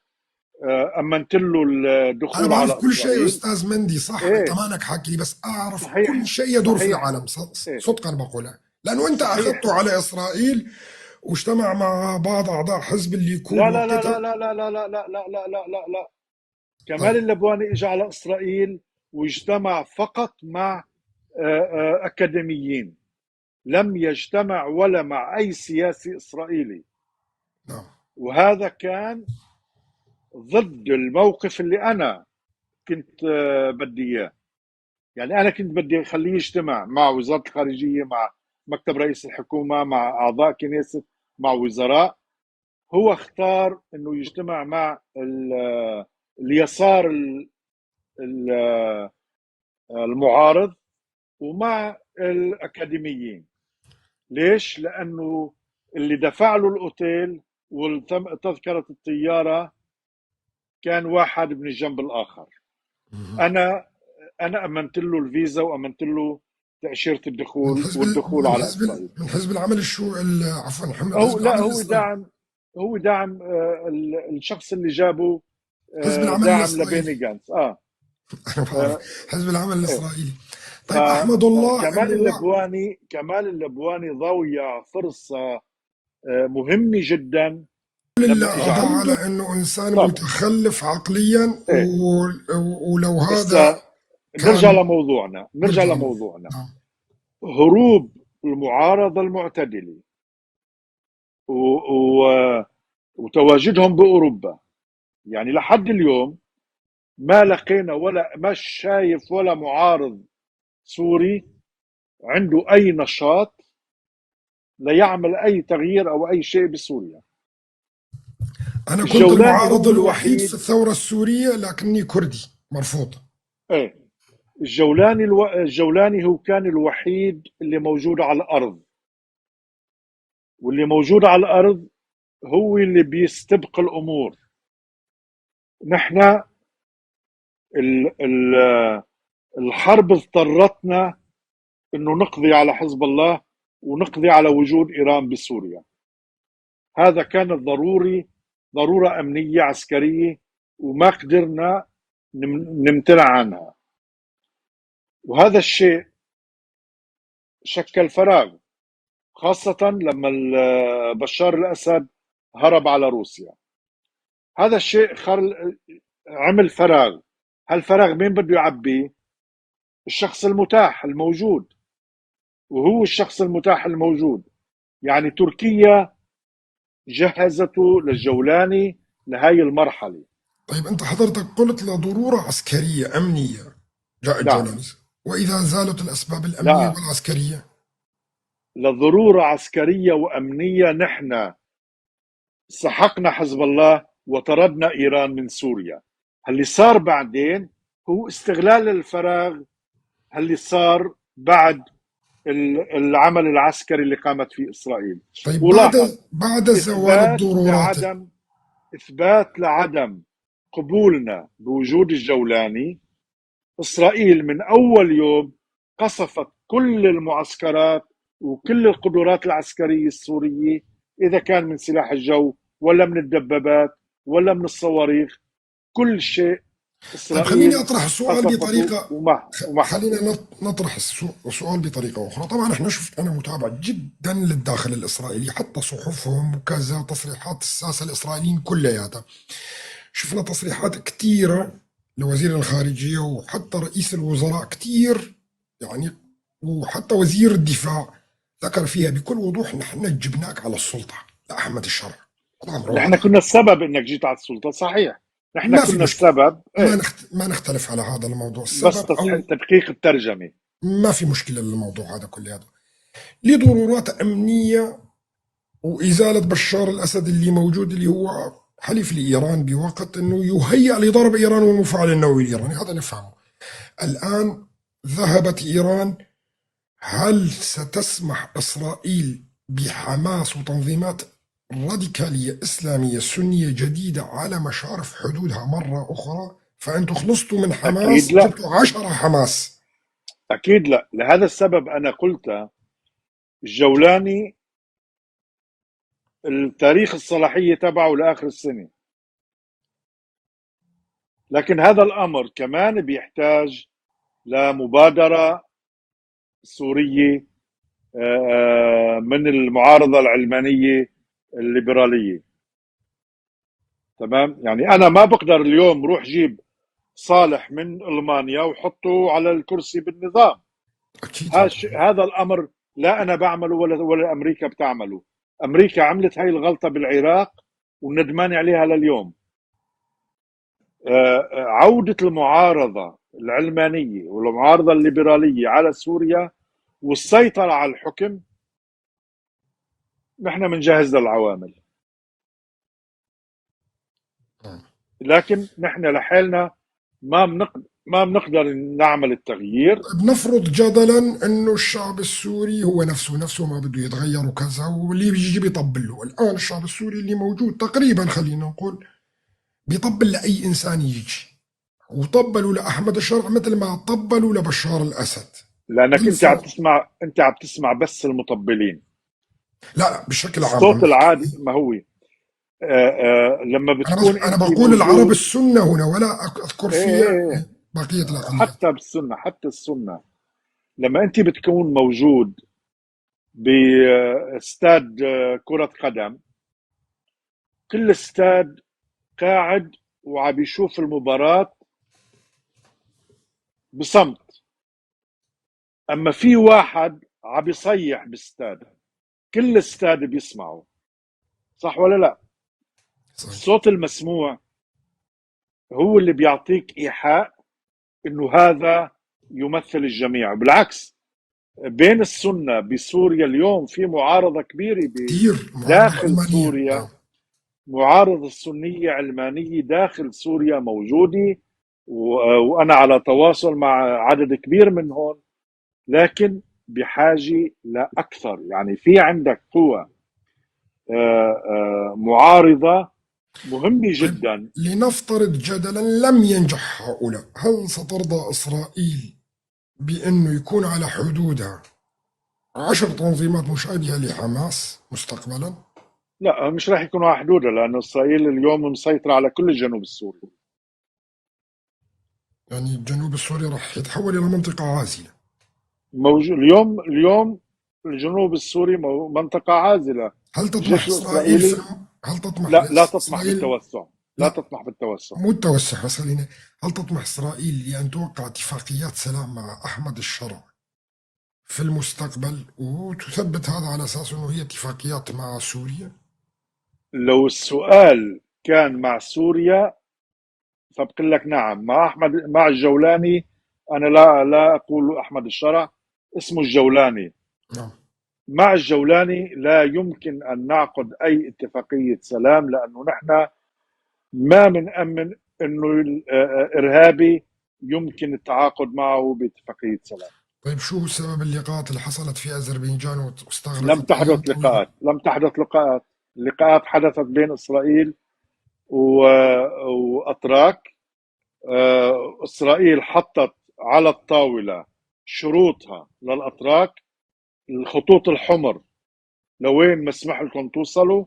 أمنت له الدخول أنا بعرف على كل شيء إسرائيل. أستاذ مندي، صح؟ إيه. أنت مانك حاكي، بس أعرف صحيح. كل شيء يدور في صحيح. العالم. إيه. صدقا بقولها، لأنه أنت صحيح. أخذته على إسرائيل واجتمع مع بعض أعضاء حزب الليكود لا، لا، لا، وقتها. لا، لا، لا، لا، لا، لا، لا، لا، لا، لا. كمال طيب. اللبواني إجا على إسرائيل واجتمع فقط مع أكاديميين، لم يجتمع ولا مع أي سياسي إسرائيلي. وهذا كان ضد الموقف اللي أنا كنت بدي إياه. يعني أنا كنت بدي أخليه يجتمع مع وزارة الخارجية، مع مكتب رئيس الحكومة، مع أعضاء كنيست، مع وزراء. هو اختار أنه يجتمع مع اليسار المعارض ومع الأكاديميين. ليش؟ لأنه اللي دفع له الأوتيل وتذكرة الطيارة كان واحد من الجنب الآخر. أنا أمنت له الفيزا وأمنت له تأشيرة الدخول والدخول على إسرائيل. من حزب العمل الشو عفوا هو لا، هو دعم الشخص اللي جابه، حزب العمل دعم الإسرائيلي. لبيني جانتس. أنا بعرف. حزب العمل الإسرائيلي. طيب أحمد الله كمال اللبواني ضيع فرصة مهمة جدا لله على انه انسان طبعا متخلف عقليا. إيه؟ ولو هذا نرجع لموضوعنا، نرجع لموضوعنا. هروب المعارضة المعتدلة وتواجدهم بأوروبا، يعني لحد اليوم ما لقينا ولا ما شايف ولا معارض سوري عنده أي نشاط ليعمل أي تغيير أو أي شيء بسوريا. أنا كنت المعارض الوحيد في الثورة السورية، لكني كردي مرفوض. إيه، الجولاني هو كان الوحيد اللي موجود على الأرض، واللي موجود على الأرض هو اللي بيستبق الأمور. نحن الحرب اضطرتنا انه نقضي على حزب الله ونقضي على وجود ايران بسوريا. هذا كان ضروري، ضرورة امنية عسكرية، وما قدرنا نمتنع عنها. وهذا الشيء شكل فراغ، خاصة لما بشار الأسد هرب على روسيا. هذا الشيء عمل فراغ. هالفراغ مين بده يعبيه؟ الشخص المتاح الموجود، وهو الشخص المتاح الموجود. يعني تركيا جهزته للجولاني لهي المرحلة. طيب أنت حضرتك قلت لضرورة عسكرية أمنية جاء الجولاني، وإذا زالت الأسباب الأمنية والعسكرية؟ لضرورة عسكرية وأمنية نحن سحقنا حزب الله وطردنا إيران من سوريا. اللي صار بعدين هو استغلال الفراغ اللي صار بعد العمل العسكري اللي قامت فيه إسرائيل. طيب بعد زوال الضرورات، إثبات لعدم قبولنا بوجود الجولاني، إسرائيل من أول يوم قصفت كل المعسكرات وكل القدرات العسكرية السورية، إذا كان من سلاح الجو ولا من الدبابات ولا من الصواريخ، كل شيء. طيب خليني أطرح السؤال بطريقة خلينا نطرح السؤال بطريقة أخرى. طبعا احنا شفت، أنا متابع جدا للداخل الإسرائيلي، حتى صحفهم وكذا، تصريحات الساسة الإسرائيليين كلياتها. شفنا تصريحات كثيرة لوزير الخارجية وحتى رئيس الوزراء كثير، يعني وحتى وزير الدفاع ذكر فيها بكل وضوح نحن جبناك على السلطة لأحمد الشرع. نحن كنا السبب انك جيت على السلطة، صحيح، نحن كنا السبب. ما نختلف على هذا الموضوع، السبب بس تدقيق الترجمة ما في مشكلة للموضوع هذا كله. هذا لضرورات أمنية وإزالة بشار الأسد اللي موجود، اللي هو حليف لإيران بوقت أنه يهيأ لضرب إيران والمفاعل النووي الإيراني، هذا نفهمه. الآن ذهبت إيران، هل ستسمح إسرائيل بحماس وتنظيمات راديكالية إسلامية سنية جديدة على مشارف حدودها مرة أخرى؟ فأنتم خلصتوا من حماس، جبتوا 10 حماس. أكيد لا. لهذا السبب أنا قلت الجولاني التاريخ الصلاحية تبعه لآخر السنة، لكن هذا الأمر كمان بيحتاج لمبادرة سورية من المعارضة العلمانية الليبرالية. تمام؟ يعني أنا ما بقدر اليوم روح جيب صالح من ألمانيا وحطه على الكرسي بالنظام. هذا الأمر لا أنا بعمله ولا أمريكا بتعمله. أمريكا عملت هاي الغلطة بالعراق وندمان عليها لليوم. عودة المعارضة العلمانية والمعارضة الليبرالية على سوريا والسيطرة على الحكم، نحن بنجهز للعوامل، لكن نحن لحالنا ما بنقدر نعمل التغيير. بنفرض جدلا انه الشعب السوري هو نفسه ما بده يتغير وكذا، واللي بيجي بيطبل له. الان الشعب السوري اللي موجود تقريبا، خلينا نقول بيطبل لأي إنسان يجي، وطبلوا لأحمد الشرع مثل ما طبلوا لبشار الأسد. لأنك أنت عم تسمع، أنت عم تسمع بس المطبلين. لا بشكل عام الصوت العادي ما هو لما بتكون أنا بقول العرب السنة هنا ولا أذكر فيها بقية الأقليات. حتى بالسنة، حتى السنة لما أنت بتكون موجود باستاد كرة قدم، كل استاد قاعد وعم يشوف المباراة بصمت، أما في واحد عم يصيح باستاد، كل استاد بيسمعه، صح ولا لا؟ صحيح. الصوت المسموع هو اللي بيعطيك إيحاء إنه هذا يمثل الجميع. بالعكس بين السنة بسوريا اليوم في معارضة كبيرة داخل سوريا، معارضة السنية علمانية داخل سوريا موجودة، وأنا على تواصل مع عدد كبير منهم، لكن بحاجة لأكثر. يعني في عندك قوة معارضة مهمة جدا. لنفترض جدلا لم ينجح هؤلاء، هل سترضى إسرائيل بأنه يكون على حدودها 10 تنظيمات مشابهة لحماس مستقبلا؟ لا، مش راح يكونوا على حدودها، لأنه إسرائيل اليوم مسيطرة على كل الجنوب السوري. يعني الجنوب السوري راح يتحول إلى منطقة عازلة. موجود اليوم الجنوب السوري منطقة عازلة. هل تطمح إسرائيل؟ هل تطمح؟ لا تطمح بالتوسع. لا تطمح بالتوسع. مو التوسع بس، خلينا، هل تطمح إسرائيل لأن توقع اتفاقيات سلام مع أحمد الشرع في المستقبل وتثبت هذا على أساس أنه هي اتفاقيات مع سوريا؟ لو السؤال كان مع سوريا فبقول لك نعم. مع أحمد، مع الجولاني، أنا لا أقول أحمد الشرع، اسمه الجولاني. نعم. مع الجولاني لا يمكن أن نعقد أي اتفاقية سلام، لأنه نحن ما بنأمن أنه إرهابي يمكن التعاقد معه باتفاقية سلام. طيب شو سبب اللقاءات اللي حصلت في أذربيجان واستغرقت؟ لم تحدث لقاءات، لم تحدث لقاءات. اللقاءات حدثت بين إسرائيل وأتراك. إسرائيل حطت على الطاولة شروطها للأتراك، الخطوط الحمر لوين مسمح لكم توصلوا،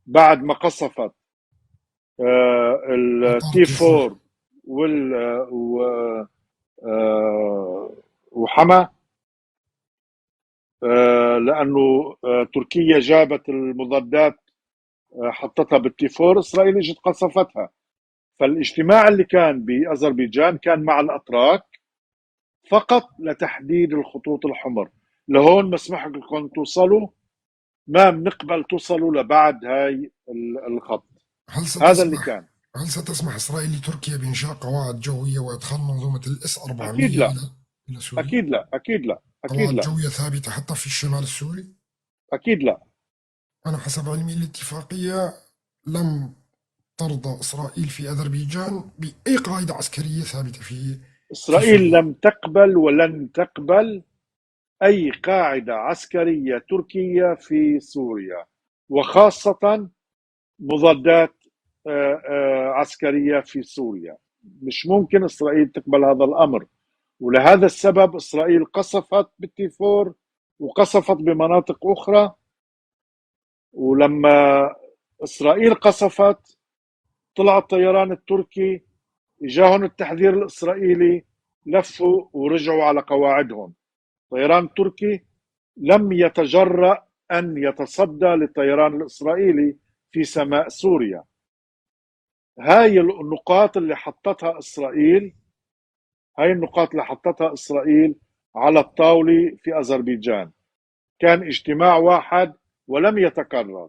بعد ما قصفت ال T 4 وحما، لأنه تركيا جابت المضادات حطتها بال T 4، إسرائيل اجت قصفتها. فالاجتماع اللي كان بأذربيجان كان مع الأتراك فقط لتحديد الخطوط الحمر، لهون مسمح لكم توصلوا، ما بنقبل توصلوا لبعد هاي الخط. هذا اللي كان. هل ستسمح إسرائيل لتركيا بإنشاء قواعد جوية وإدخال منظومة الاس 400 أكيد لا. إلى سوريا؟ أكيد لا، أكيد لا، أكيد قواعد لا. جوية ثابتة حتى في الشمال السوري؟ أكيد لا. أنا حسب علمي الاتفاقية لم ترضى إسرائيل في أذربيجان بأي قاعدة عسكرية ثابتة في إسرائيل. لم تقبل ولن تقبل أي قاعدة عسكرية تركية في سوريا، وخاصة مضادات عسكرية في سوريا. مش ممكن إسرائيل تقبل هذا الأمر، ولهذا السبب إسرائيل قصفت بالتيفور وقصفت بمناطق أخرى. ولما إسرائيل قصفت طلع الطيران التركي، إجاهم التحذير الإسرائيلي، لفوا ورجعوا على قواعدهم. الطيران التركي لم يتجرأ أن يتصدى للطيران الإسرائيلي في سماء سوريا. هاي النقاط اللي حطتها إسرائيل، هاي النقاط اللي حطتها إسرائيل على الطاولة في أذربيجان. كان اجتماع واحد ولم يتكرر،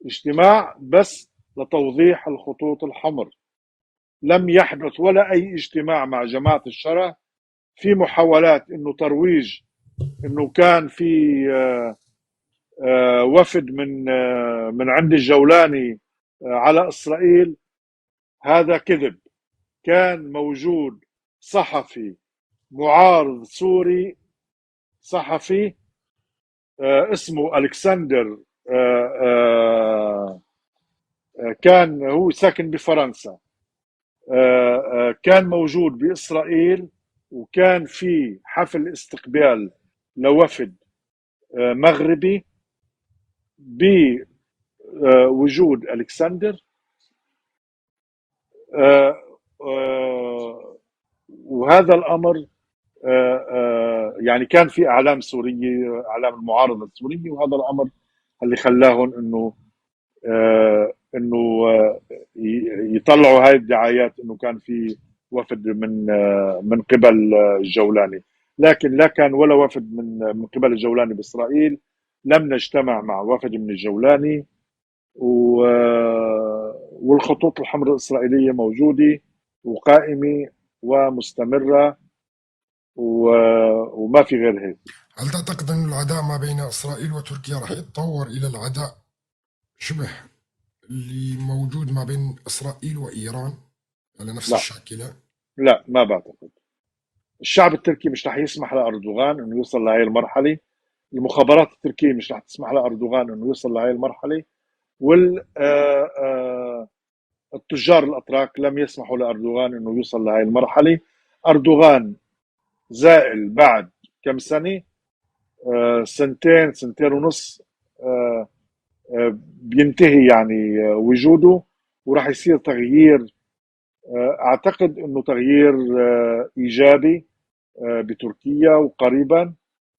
اجتماع بس لتوضيح الخطوط الحمر. لم يحدث ولا أي اجتماع مع جماعة الشرع. في محاولات إنه ترويج إنه كان في وفد من عند الجولاني على إسرائيل، هذا كذب. كان موجود صحفي معارض سوري، صحفي اسمه ألكسندر كان هو ساكن بفرنسا، كان موجود بإسرائيل، وكان في حفل استقبال لوفد مغربي بوجود ألكسندر. وهذا الأمر يعني كان في أعلام سورية، أعلام المعارضة السورية، وهذا الأمر اللي خلاهم إنه يطلعوا هاي الدعايات إنه كان في وفد من قبل الجولاني، لكن لا كان ولا وفد من قبل الجولاني بإسرائيل. لم نجتمع مع وفد من الجولاني، والخطوط الحمراء الإسرائيلية موجودة وقائمة ومستمرة، وما في غير هيك. هل تعتقد أن العداء ما بين إسرائيل وتركيا راح يتطور إلى العداء شبه اللي موجود ما بين إسرائيل وإيران على نفس لا. الشاكلة؟ لا، ما بعتقد. الشعب التركي مش رح يسمح لأردوغان أنه يوصل لهي المرحلة، المخابرات التركية مش رح تسمح لأردوغان أنه يوصل لهي المرحلة، التجار الأتراك لم يسمحوا لأردوغان أنه يوصل لهي المرحلة. أردوغان زائل بعد كم سنة، سنتين، سنتين ونص، بينتهي وجوده، وراح يصير تغيير، أعتقد أنه تغيير إيجابي بتركيا وقريبا.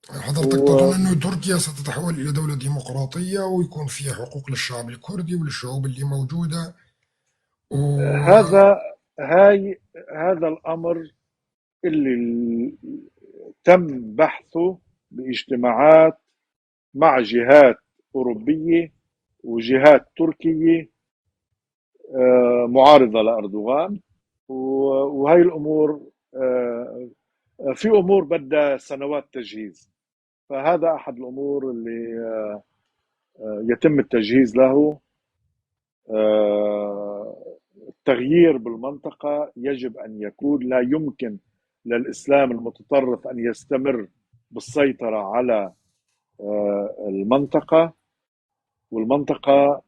حضرتك تظن أنه تركيا ستتحول إلى دولة ديمقراطية ويكون فيها حقوق للشعب الكردي وللشعوب اللي موجودة؟ هذا الأمر اللي تم بحثه باجتماعات مع جهات أوروبية وجهات تركية معارضة لأردوغان، وهي الأمور، في أمور بدها سنوات تجهيز، فهذا أحد الأمور اللي يتم التجهيز له. التغيير بالمنطقة يجب أن يكون، لا يمكن للإسلام المتطرف أن يستمر بالسيطرة على المنطقة، والمنطقة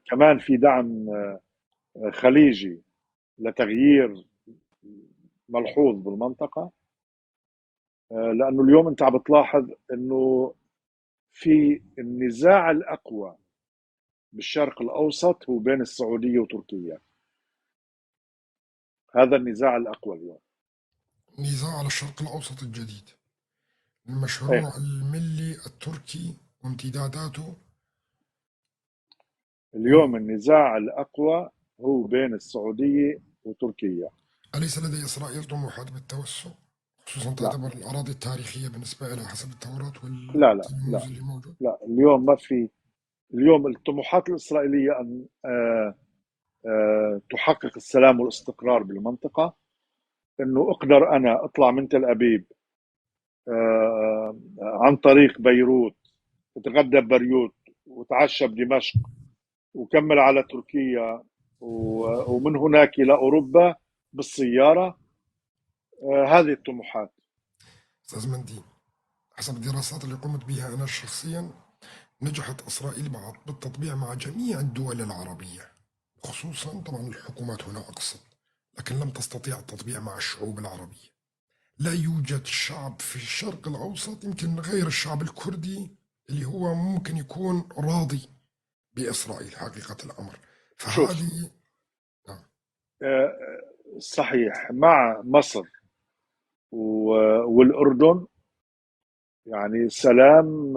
كمان في دعم خليجي لتغيير ملحوظ بالمنطقة، لأنه اليوم أنت عم بتلاحظ أنه في النزاع الأقوى بالشرق الأوسط هو بين السعودية وتركيا. هذا النزاع الأقوى اليوم، نزاع على الشرق الأوسط الجديد، المشروع الملي التركي وامتداداته. اليوم النزاع الأقوى هو بين السعودية وتركيا. أليس لدى إسرائيل طموحات بالتوسع؟ خصوصا لا. تعتبر الأراضي التاريخية بالنسبة لها حسب التوراة لا، لا، والتلموذ لا. اللي موجود؟ لا، اليوم ما في. اليوم الطموحات الإسرائيلية أن تحقق السلام والاستقرار بالمنطقة، أنه أقدر أنا أطلع من تل أبيب عن طريق بيروت، أتغدى ببيروت وتعشى بدمشق وكمل على تركيا ومن هناك إلى أوروبا بالسيارة. هذه الطموحات. أستاذ مندي، حسب الدراسات اللي قمت بها أنا شخصيا، نجحت إسرائيل بالتطبيع مع جميع الدول العربية، خصوصا طبعا الحكومات هنا أقصد، لكن لم تستطيع التطبيع مع الشعوب العربية. لا يوجد شعب في الشرق الأوسط يمكن غير الشعب الكردي اللي هو ممكن يكون راضي بإسرائيل حقيقة الأمر. فهذه نعم. صحيح، مع مصر والأردن سلام،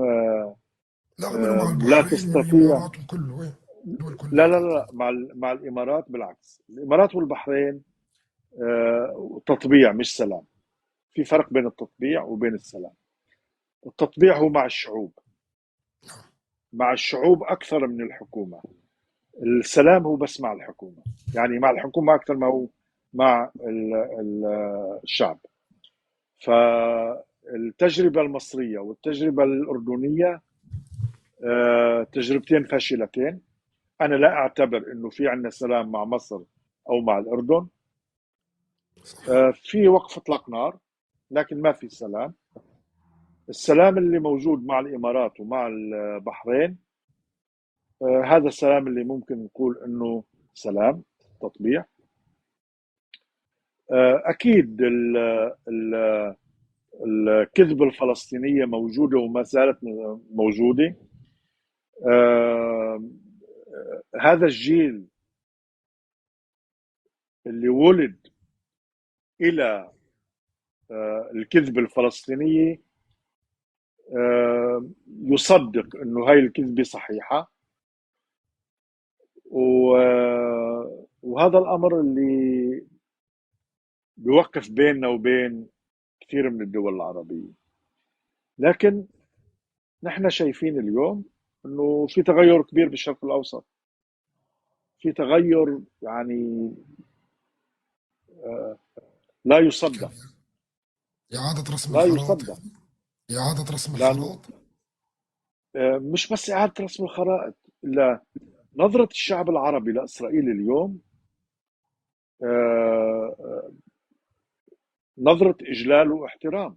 لا، عملوا مع لا البحرين تستطيع. والإمارات وكله، إيه، دول كلها. لا، لا، لا، مع الإمارات بالعكس، الإمارات والبحرين تطبيع مش سلام. في فرق بين التطبيع وبين السلام. التطبيع هو مع الشعوب، مع الشعوب أكثر من الحكومة. السلام هو بس مع الحكومة، يعني مع الحكومة أكثر ما هو مع الشعب. فالتجربة المصرية والتجربة الأردنية تجربتين فاشلتين. أنا لا أعتبر أنه في عندنا سلام مع مصر أو مع الأردن. في وقف إطلاق نار لكن ما في سلام. السلام اللي موجود مع الإمارات ومع البحرين هذا السلام اللي ممكن نقول انه سلام تطبيع. اكيد الكذبة الفلسطينية موجودة وما زالت موجودة. هذا الجيل اللي ولد إلى الكذبة الفلسطينية يصدق أنه هاي الكذبة صحيحة، وهذا الأمر اللي بيوقف بيننا وبين كثير من الدول العربية. لكن نحن شايفين اليوم أنه في تغير كبير بالشرق الأوسط، في تغير يعني لا يصدق. إعادة رسم لا الخرائط. يصدق. إعادة رسم لأنه الخرائط. مش بس إعادة رسم الخرائط، لا، نظرة الشعب العربي لإسرائيل اليوم نظرة إجلال واحترام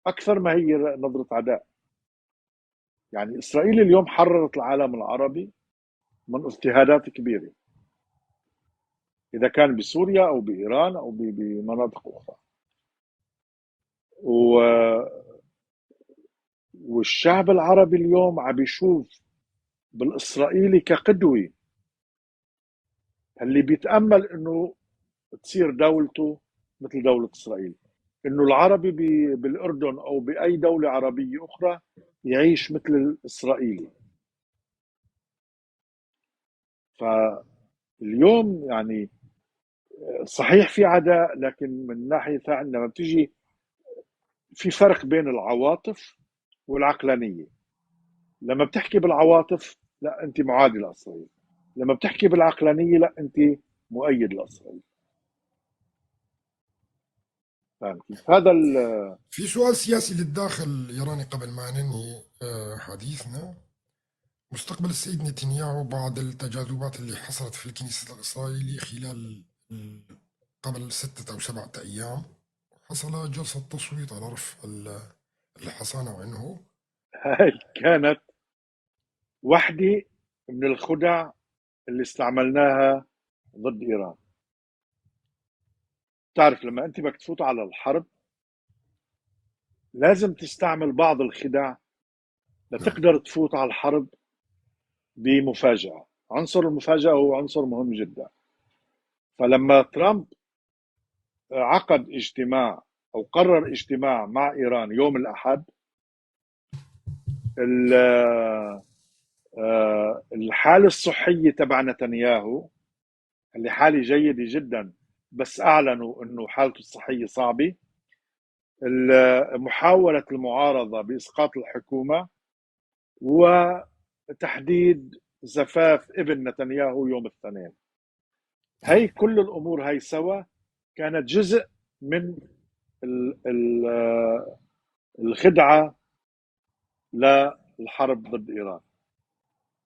أكثر ما هي نظرة عداء. يعني إسرائيل اليوم حررت العالم العربي من اضطهادات كبيرة، إذا كان بسوريا أو بإيران أو بمناطق أخرى، والشعب العربي اليوم عم بيشوف بالإسرائيلي كقدوة اللي بيتأمل إنه تصير دولته مثل دولة إسرائيل، إنه العربي بالأردن أو بأي دولة عربية أخرى يعيش مثل الإسرائيلي. فاليوم يعني صحيح في عداء، لكن من ناحية ثانية لما بتيجي في فرق بين العواطف والعقلانية. لما بتحكي بالعواطف لا أنت معادي لإسرائيل، لما بتحكي بالعقلانية لا أنت مؤيد لإسرائيل. فاهم كيف؟ هذا في سؤال سياسي للداخل الإيراني قبل ما ننهي حديثنا. مستقبل السيد نتنياهو بعد التجاذبات اللي حصلت في الكنيست الإسرائيلي خلال قبل 6 أو 7 أيام، حصل جلسة تصويت على رفع الحصانة عنه. هاي كانت واحدة من الخدع اللي استعملناها ضد إيران. تعرف لما أنت بدك تفوت على الحرب لازم تستعمل بعض الخدع لتقدر تفوت على الحرب بمفاجأة. عنصر المفاجأة هو عنصر مهم جدا. فلما ترامب عقد اجتماع أو قرر اجتماع مع إيران يوم الأحد، الحالة الصحية تبع نتنياهو اللي حالة جيدة جدا، بس أعلنوا أنه حالته الصحية صعبة، محاولة المعارضة بإسقاط الحكومة، وتحديد زفاف ابن نتنياهو يوم الاثنين، هاي كل الأمور هاي سوا كانت جزء من الخدعة للحرب ضد إيران.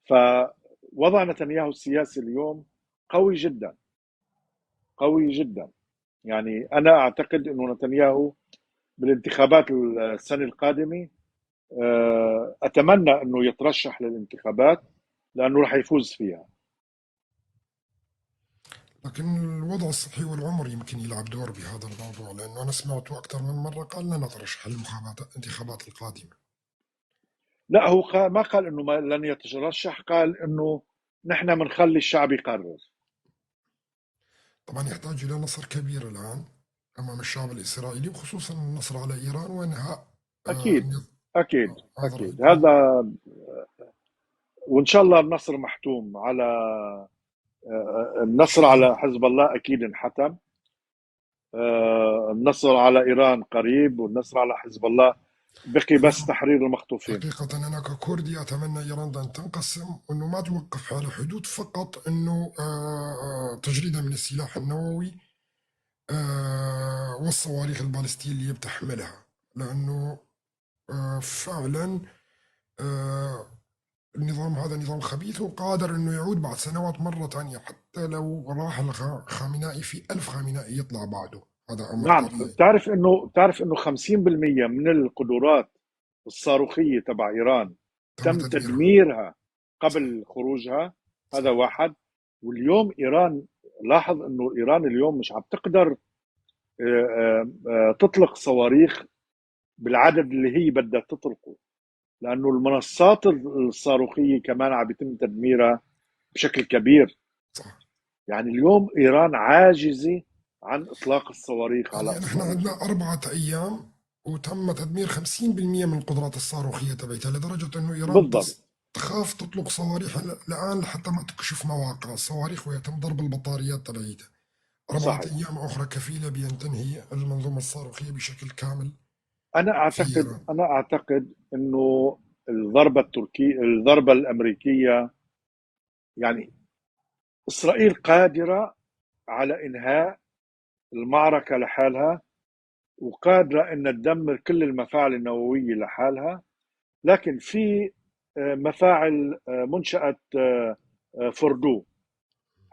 فوضع نتنياهو السياسي اليوم قوي جدا، قوي جدا. يعني أنا أعتقد أنه نتنياهو بالانتخابات السنة القادمة، أتمنى أنه يترشح للانتخابات لأنه راح يفوز فيها. لكن الوضع الصحي والعمر يمكن يلعب دور بهذا الموضوع، لأنه أنا سمعته أكثر من مرة قال لن أترشح للانتخابات القادمة. لا، هو ما قال أنه لن يترشح، قال أنه نحن بنخلي الشعب يقرر. طبعا يحتاج إلى نصر كبير الآن أمام الشعب الإسرائيلي، وخصوصا النصر على إيران وإنهاء، هذا أكيد. الرأي. هذا، وإن شاء الله النصر محتوم على، النصر على حزب الله أكيد انحتم، النصر على إيران قريب، والنصر على حزب الله بقي بس تحرير المخطوفين. حقيقة أنا ككردي أتمنى إيران أن تنقسم، وأنه ما توقف على حدود فقط أنه، تجريدها من السلاح النووي، والصواريخ البالستية اللي بتحملها، لأنه، فعلا، النظام هذا نظام خبيث وقادر أنه يعود بعد سنوات مرة تانية، حتى لو راح خامنائي في 1000 خامنائي يطلع بعده. هذا أمر طبيعي. بتعرف إنه 50% من القدرات الصاروخية تبع إيران تم تم تدميرها. تدميرها قبل خروجها، هذا واحد. واليوم إيران، لاحظ أنه إيران اليوم مش عم تقدر تطلق صواريخ بالعدد اللي هي بدها تطلقه، لأنه المنصات الصاروخية كمان عم يتم تدميرها بشكل كبير. يعني اليوم إيران عاجزة عن إطلاق الصواريخ على يعني نحن عندنا 4 أيام وتم تدمير 50% من القدرات الصاروخية تبعتها، لدرجة أنه إيران بالضبط. تخاف تطلق صواريخ الآن لحتى ما تكشف مواقع الصواريخ ويتم ضرب البطاريات تبعيتها. 4 أيام أخرى كفيلة بأن تنهي المنظومة الصاروخية بشكل كامل. أنا أعتقد أنه الضربة التركية، الضربة الأمريكية، يعني إسرائيل قادرة على إنهاء المعركة لحالها، وقادرة أن تدمر كل المفاعل النووية لحالها، لكن في مفاعل منشأة فوردو،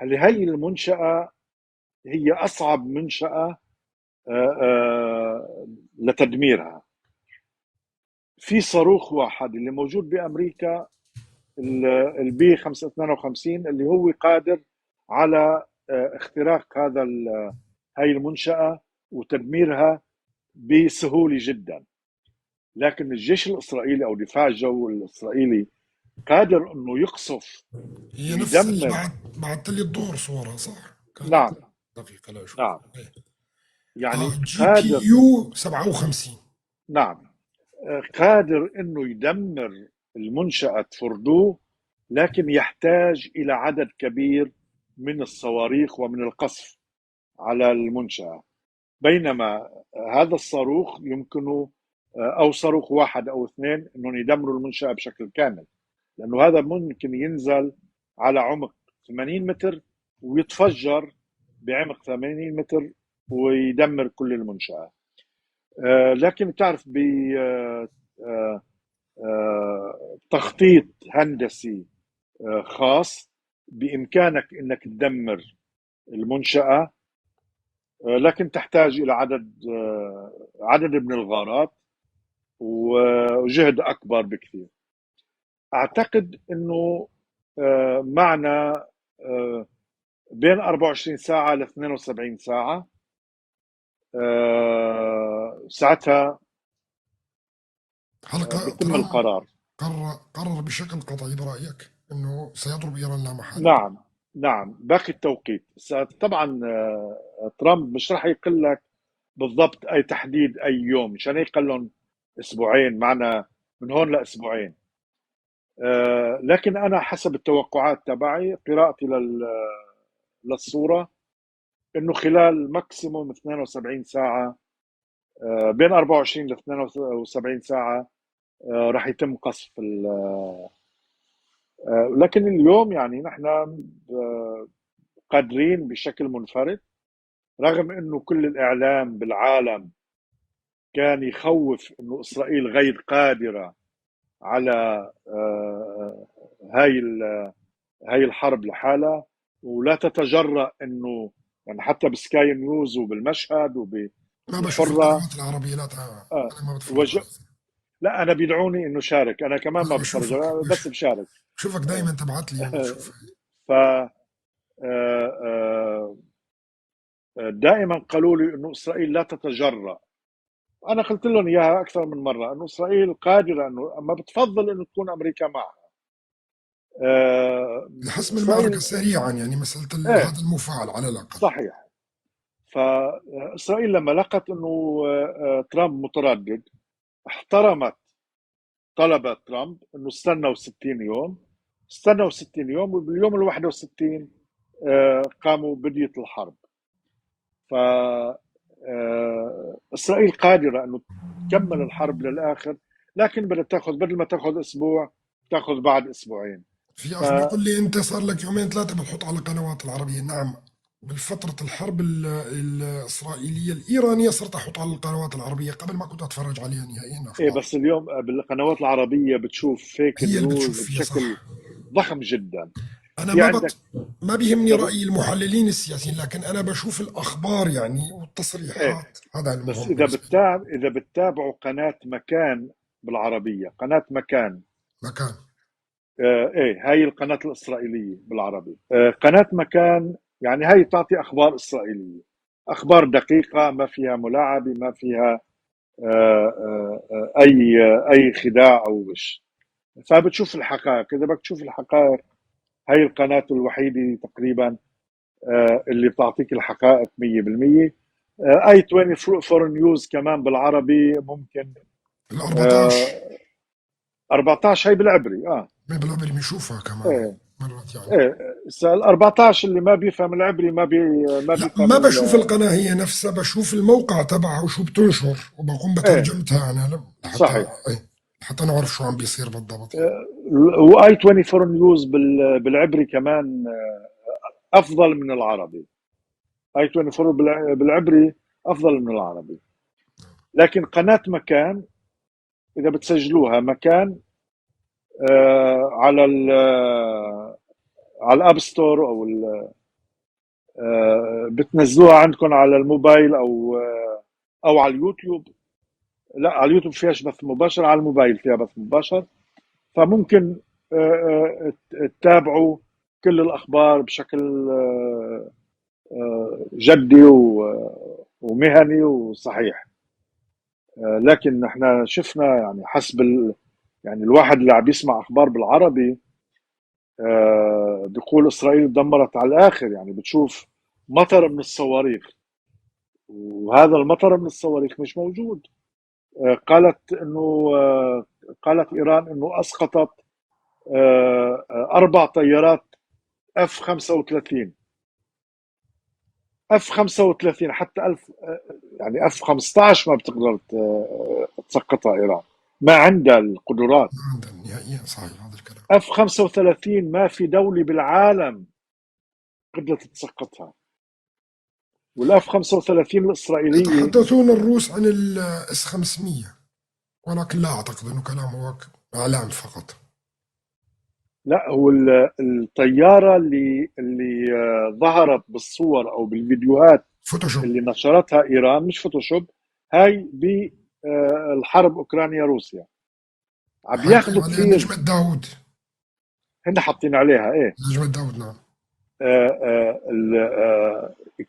اللي هي المنشأة هي أصعب منشأة لتدميرها. في صاروخ واحد اللي موجود بأمريكا، ال B 552، اللي هو قادر على اختراق هاي المنشأة وتدميرها بسهولة جدا. لكن الجيش الإسرائيلي أو دفاع الجو الإسرائيلي قادر أنه يقصف، هي نفس اللي بعت لي الدور صورها، صح؟ نعم. دقيقة لا أشوف. نعم. يعني GBU 57. نعم، قادر أنه يدمر المنشأة فوردو، لكن يحتاج إلى عدد كبير من الصواريخ ومن القصف على المنشأة، بينما هذا الصاروخ يمكنه أو صاروخ واحد أو اثنين أنهم يدمروا المنشأة بشكل كامل، لأنه هذا ممكن ينزل على عمق 80 متر ويتفجر بعمق 80 متر ويدمر كل المنشأة. لكن بتعرف بتخطيط هندسي خاص بإمكانك أنك تدمر المنشأة، لكن تحتاج إلى عدد من الغارات وجهد أكبر بكثير. أعتقد أنه معنا بين 24 ساعة ل 72 ساعة، ساعتها بيتم القرار. قرر بشكل قطعي برأيك أنه سيضرب إيران لا محالة؟ نعم نعم، باقي التوقيت. طبعا ترامب مش راح يقول لك بالضبط أي تحديد أي يوم، مشان يقول لهم أسبوعين، معنا من هون لأسبوعين. لكن أنا حسب التوقعات تبعي، قراءتي للصورة، إنه خلال maximum 72 ساعة، بين 24 ل 72 ساعة، راح يتم قصف. لكن اليوم يعني نحن قادرين بشكل منفرد، رغم إنه كل الإعلام بالعالم كان يخوف إنه إسرائيل غير قادرة على هاي الحرب لحالها، ولا تتجرأ إنه يعني حتى بسكاي نيوز وبالمشهد وب ما بشوف القنوات العربية، لا أنا ما بتفرج. لا أنا بيدعوني إنه شارك، أنا كمان ما بتفرج، بس بشارك. بشوفك دايما تبعت لي يعني. ف دائما قالوا لي إنه إسرائيل لا تتجرأ. أنا قلت لهم إياها أكثر من مرة إنه إسرائيل قادرة، إنه ما بتفضل إنه تكون أمريكا معها. لحسم المعركة سريعا، يعني مسألة هذا المفاعل على الأقل. صحيح. فإسرائيل لما لقت إنه ترامب متردد، احترمت طلب ترامب إنه استنوا 60 يوم، استنوا 60 يوم، وباليوم ال 61 قاموا بدية الحرب. ف إسرائيل قادرة إنه تكمل الحرب للآخر، لكن بدها تاخذ، بدل ما تاخذ أسبوع تاخذ بعد أسبوعين. في أخ بيقول لي أنت صار لك يومين ثلاثة بتحط على القنوات العربية. نعم، بالفترة الحرب الإسرائيلية الإيرانية صرت أحط على القنوات العربية، قبل ما كنت أتفرج عليها نهائيا. إيه بس اليوم بالقنوات العربية بتشوف fake news بشكل ضخم جدا. أنا ما بيهمني رأي المحللين السياسيين، لكن أنا بشوف الأخبار يعني والتصريحات. إيه؟ هذا المهم. بس إذا بتتابعوا قناة مكان بالعربية، قناة مكان ايه هاي القناة الإسرائيلية بالعربي. قناة مكان يعني هاي تعطي أخبار إسرائيلية، أخبار دقيقة، ما فيها ملاعبة، ما فيها أي خداع أو غش. فبتشوف الحقائق، إذا بدك تشوف الحقائق هاي القناة الوحيدة تقريبا اللي بتعطيك الحقائق 100%. I24 News كمان بالعربي ممكن. ال 14. 14 هي بالعبري. بالعبري بنشوفها كمان. ايه. مرات يعني. ايه، ال 14 اللي ما بيفهم العبري ما لا، بيفهم. ما بشوف القناة هي نفسها، بشوف الموقع تبعها وشو بتنشر وبقوم بترجمتها انا لحتى ايه، لحتى نعرف شو عم بيصير بالضبط يعني. و I24 News بالعبري كمان افضل من العربي. I24 بالعبري افضل من العربي. لكن قناة مكان اذا بتسجلوها مكان على ال App Store او بتنزلوها عندكم على الموبايل او على اليوتيوب. لا، على اليوتيوب فيهاش بث مباشر، على الموبايل فيها بث مباشر. فممكن تتابعوا كل الاخبار بشكل جدي ومهني وصحيح. لكن احنا شفنا يعني حسب يعني الواحد اللي عم يسمع اخبار بالعربي بيقول اسرائيل دمرت على الاخر، يعني بتشوف مطر من الصواريخ، وهذا المطر من الصواريخ مش موجود. قالت ايران انه اسقطت 4 طيارات F 35، F 35، حتى الف يعني F 15 ما بتقدر تسقطها ايران، ما عندها القدرات. ما عندها نهائيا، صحيح هذا الكلام. F 35 ما في دولة بالعالم قدرت تسقطها، وال F 35 الاسرائيليه. يتحدثون الروس عن ال S 500، ولكن لا اعتقد انه كلام هو اعلام فقط. لا، هو الطياره اللي ظهرت بالصور او بالفيديوهات Photoshop. اللي نشرتها ايران مش Photoshop، هاي بالحرب اوكرانيا روسيا عم بياخذوا عليها كثير. نجمة داوود. هن حاطين عليها، ايه. نجمة داوود، نعم.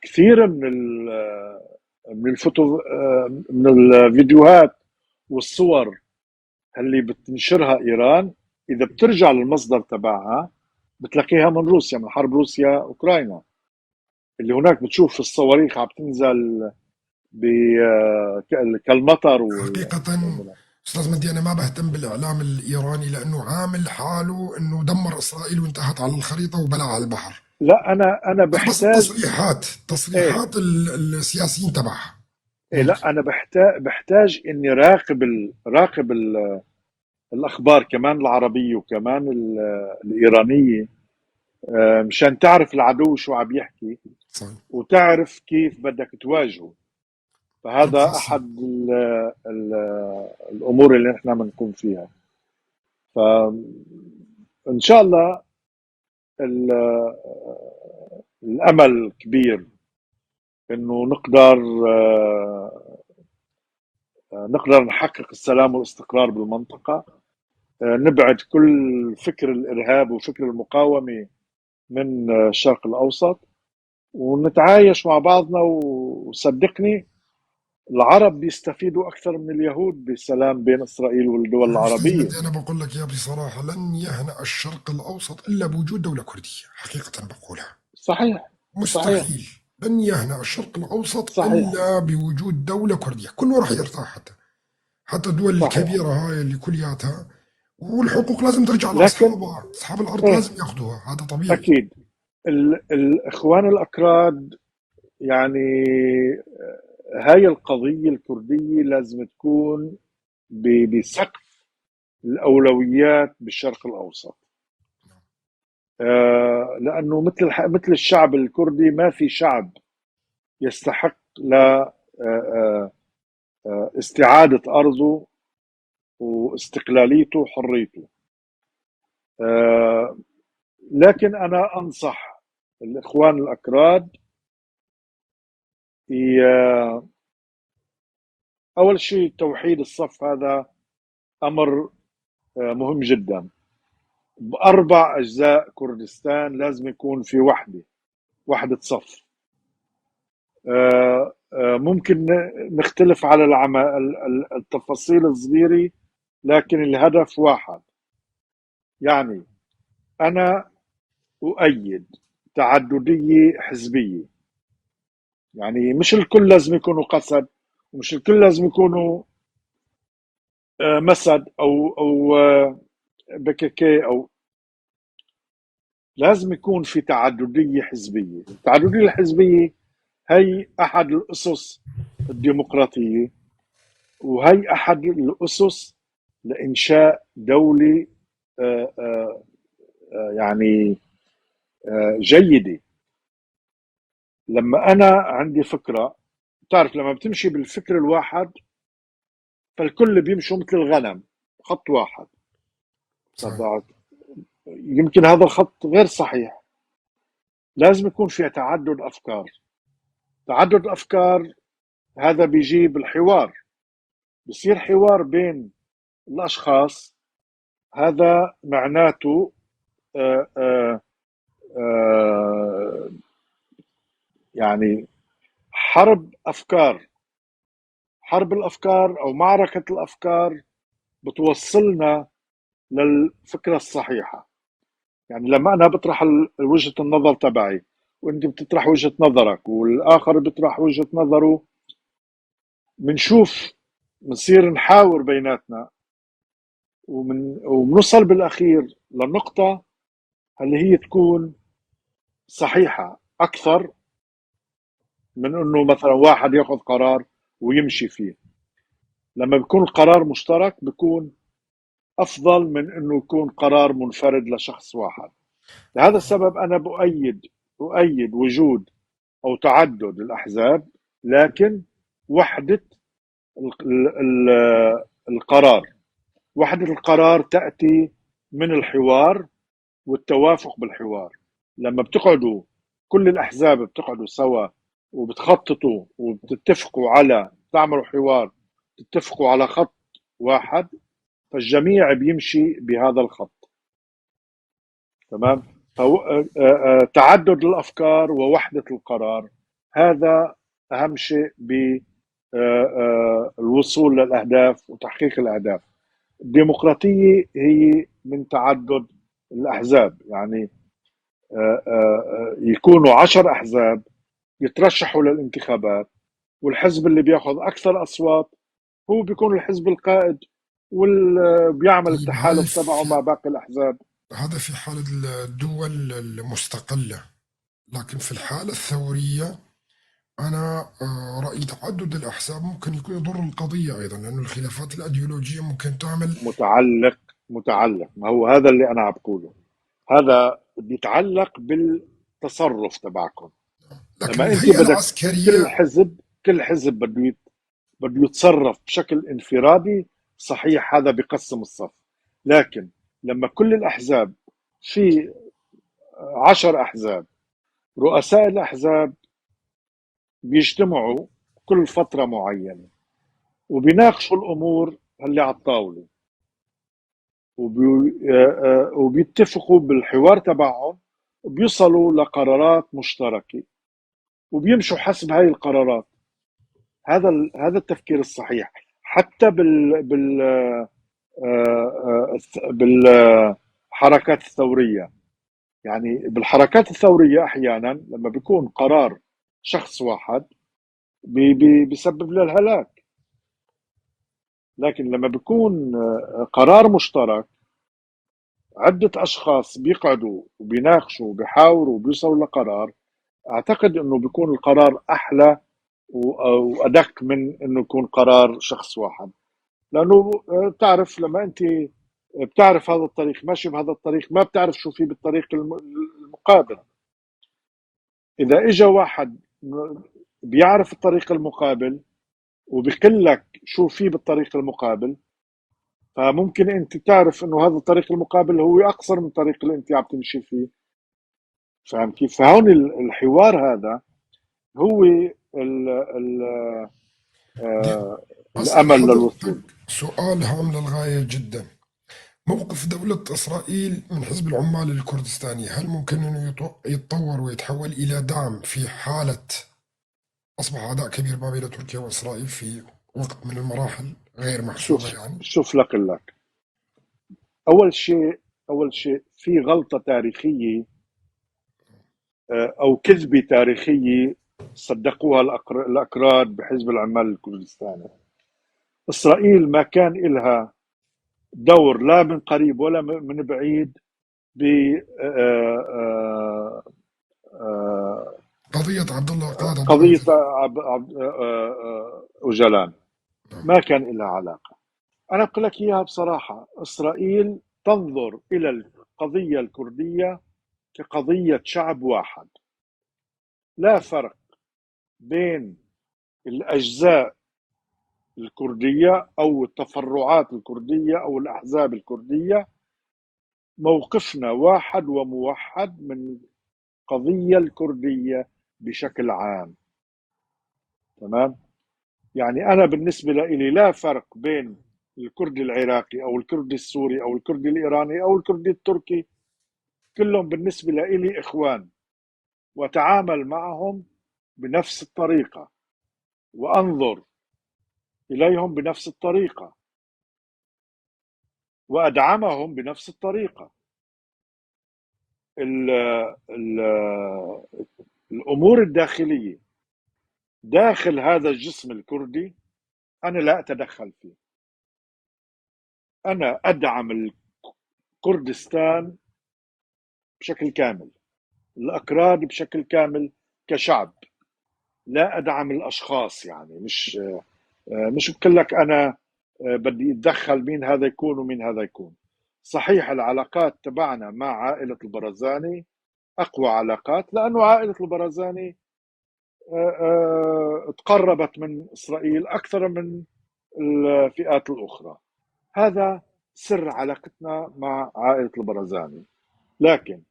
كثير من الفوتو من الفيديوهات والصور اللي بتنشرها ايران، اذا بترجع للمصدر تبعها بتلاقيها من روسيا، من حرب روسيا اوكرانيا، اللي هناك بتشوف الصواريخ عم تنزل كالمطر. حقيقة استاذ مندي، انا ما بهتم بالاعلام الايراني لانه عامل حاله انه دمر اسرائيل وانتهت على الخريطة وبلعها البحر. لا، انا بس بحتاج تصريحات السياسيين تبعها. إيه، لا، انا بحتاج اني راقب الاخبار كمان العربيه وكمان الايرانيه مشان تعرف العدو شو عم يحكي وتعرف كيف بدك تواجهه. فهذا احد ال ال الامور اللي نحن بنكون فيها. فان شاء الله الامل كبير انه نقدر نحقق السلام والاستقرار بالمنطقه، نبعد كل فكر الارهاب وفكر المقاومه من الشرق الاوسط ونتعايش مع بعضنا. وصدقني العرب بيستفيدوا اكثر من اليهود بالسلام بين اسرائيل والدول العربيه. أنا بقول لك يا بصراحه، لن يهنأ الشرق الاوسط الا بوجود دوله كرديه، حقيقه بقولها. مستحيل. لن يهنأ الشرق الاوسط الا بوجود دوله كرديه، كله راح يرتاح، حتى الدول الكبيره هاي اللي كلياتها، والحقوق لازم ترجع لاصحابها، اصحاب الارض لازم ياخذوها، هذا طبيعي. اكيد. الاخوان الاكراد، يعني هاي القضية الكردية لازم تكون بسقف الأولويات بالشرق الأوسط، لأنه مثل الشعب الكردي ما في شعب يستحق ل استعادة أرضه واستقلاليته وحريته. لكن أنا أنصح الإخوان الأكراد أول شيء توحيد الصف، هذا أمر مهم جدا. بأربع أجزاء كردستان لازم يكون في وحدة صف. ممكن نختلف على التفاصيل الصغيرة، لكن الهدف واحد. يعني أنا أؤيد تعددية حزبية، يعني مش الكل لازم يكونوا قسد، ومش الكل لازم يكونوا مسد أو بككي، أو لازم يكون في تعددية حزبية. التعددية الحزبية هي أحد الأسس الديمقراطية، وهي أحد الأسس لإنشاء دولة يعني جيدة. لما أنا عندي فكرة، بتعرف لما بتمشي بالفكر الواحد فالكل بيمشوا مثل الغنم، خط واحد. طبعا يمكن هذا الخط غير صحيح، لازم يكون في تعدد أفكار. تعدد أفكار هذا بيجيب الحوار، بصير حوار بين الأشخاص، هذا معناته آآ آآ يعني حرب أفكار. حرب الأفكار أو معركة الأفكار بتوصلنا للفكرة الصحيحة. يعني لما أنا بطرح وجهة النظر تبعي، وأنت بتطرح وجهة نظرك، والآخر بيطرح وجهة نظره، بنشوف، بنصير نحاور بيناتنا، وبنوصل بالأخير للنقطة اللي هي تكون صحيحة أكثر من أنه مثلا واحد يأخذ قرار ويمشي فيه. لما بيكون القرار مشترك بيكون أفضل من أنه يكون قرار منفرد لشخص واحد. لهذا السبب أنا بؤيد وجود أو تعدد الأحزاب، لكن وحدة القرار. وحدة القرار تأتي من الحوار والتوافق بالحوار. لما بتقعدوا كل الأحزاب بتقعدوا سوا وبتخططوا وبتتفقوا على، تعملوا حوار، تتفقوا على خط واحد، فالجميع بيمشي بهذا الخط. تمام؟ تعدد الأفكار ووحدة القرار هذا أهم شيء بالوصول للأهداف وتحقيق الأهداف. الديمقراطية هي من تعدد الأحزاب، يعني يكونوا 10 أحزاب يترشحوا للانتخابات، والحزب اللي بياخذ أكثر أصوات هو بيكون الحزب القائد وبيعمل التحالف تبعه مع باقي الأحزاب. هذا في حالة الدول المستقلة، لكن في الحالة الثورية أنا رأيي تعدد الأحزاب ممكن يكون يضر القضية أيضا، لأنه الخلافات الأيديولوجية ممكن تعمل متعلق. ما هو هذا اللي أنا عم بقوله، هذا بيتعلق بالتصرف تبعكم. لكن لما أنت الهيئة بدك العسكرية كل حزب بده يتصرف بشكل انفرادي، صحيح هذا بقسم الصف، لكن لما كل الأحزاب، في 10 أحزاب، رؤساء الأحزاب بيجتمعوا كل فترة معينة وبيناقشوا الأمور اللي على الطاولة، وبيتفقوا بالحوار تبعهم، وبيصلوا لقرارات مشتركة وبيمشوا حسب هاي القرارات. هذا التفكير الصحيح، حتى بالحركات الثورية. يعني بالحركات الثورية أحيانا لما بيكون قرار شخص واحد بيسبب للهلاك، لكن لما بيكون قرار مشترك، عدة أشخاص بيقعدوا وبيناقشوا وبيحاوروا وبيوصلوا لقرار، أعتقد أنه بيكون القرار أحلى وأدق من أنه يكون قرار شخص واحد. لأنه بتعرف لما أنت بتعرف هذا الطريق ماشي بهذا الطريق، ما بتعرف شو في بالطريق المقابل. إذا إجا واحد بيعرف الطريق المقابل وبيقول لك شو في بالطريق المقابل، فممكن أنت تعرف أنه هذا الطريق المقابل هو أقصر من الطريق اللي أنت عم تمشي فيه. فاهم كيف؟ فهون الحوار هذا هو أسأل الأمل للوصول. حضرتك سؤال هام للغاية جدا. موقف دولة إسرائيل من حزب العمال الكردستاني، هل ممكن أنه يتطور ويتحول إلى دعم في حالة أصبح عداء كبير ما بين تركيا وإسرائيل في وقت من المراحل غير محسوبة؟ شوف يعني شوف لك لك أول شيء في غلطة تاريخية أو كذبة تاريخية صدقوها الأكراد بحزب العمال الكردستاني. إسرائيل ما كان إلها دور لا من قريب ولا من بعيد ب قضية عبد الله قائد عبد الله قضية أوجلان. أوجلان. نعم. ما كان لها علاقة. أنا بقول لك إياها بصراحة، إسرائيل تنظر إلى القضية الكردية كقضية شعب واحد، لا فرق بين الأجزاء الكردية أو التفرعات الكردية أو الأحزاب الكردية. موقفنا واحد وموحد من القضية الكردية بشكل عام. تمام؟ يعني أنا بالنسبة لي لا فرق بين الكردي العراقي أو الكردي السوري أو الكردي الإيراني أو الكردي التركي، كلهم بالنسبة لي إخوان، وأتعامل معهم بنفس الطريقة وأنظر إليهم بنفس الطريقة وأدعمهم بنفس الطريقة. ال ال الأمور الداخلية داخل هذا الجسم الكردي أنا لا أتدخل فيه. أنا أدعم الكردستان بشكل كامل، الأكراد بشكل كامل كشعب، لا أدعم الأشخاص. يعني مش بقول لك أنا بدي أتدخل مين هذا يكون ومين هذا يكون. صحيح العلاقات تبعنا مع عائلة البرزاني أقوى علاقات، لأنه عائلة البرزاني تقربت من إسرائيل أكثر من الفئات الأخرى. هذا سر علاقتنا مع عائلة البرزاني. لكن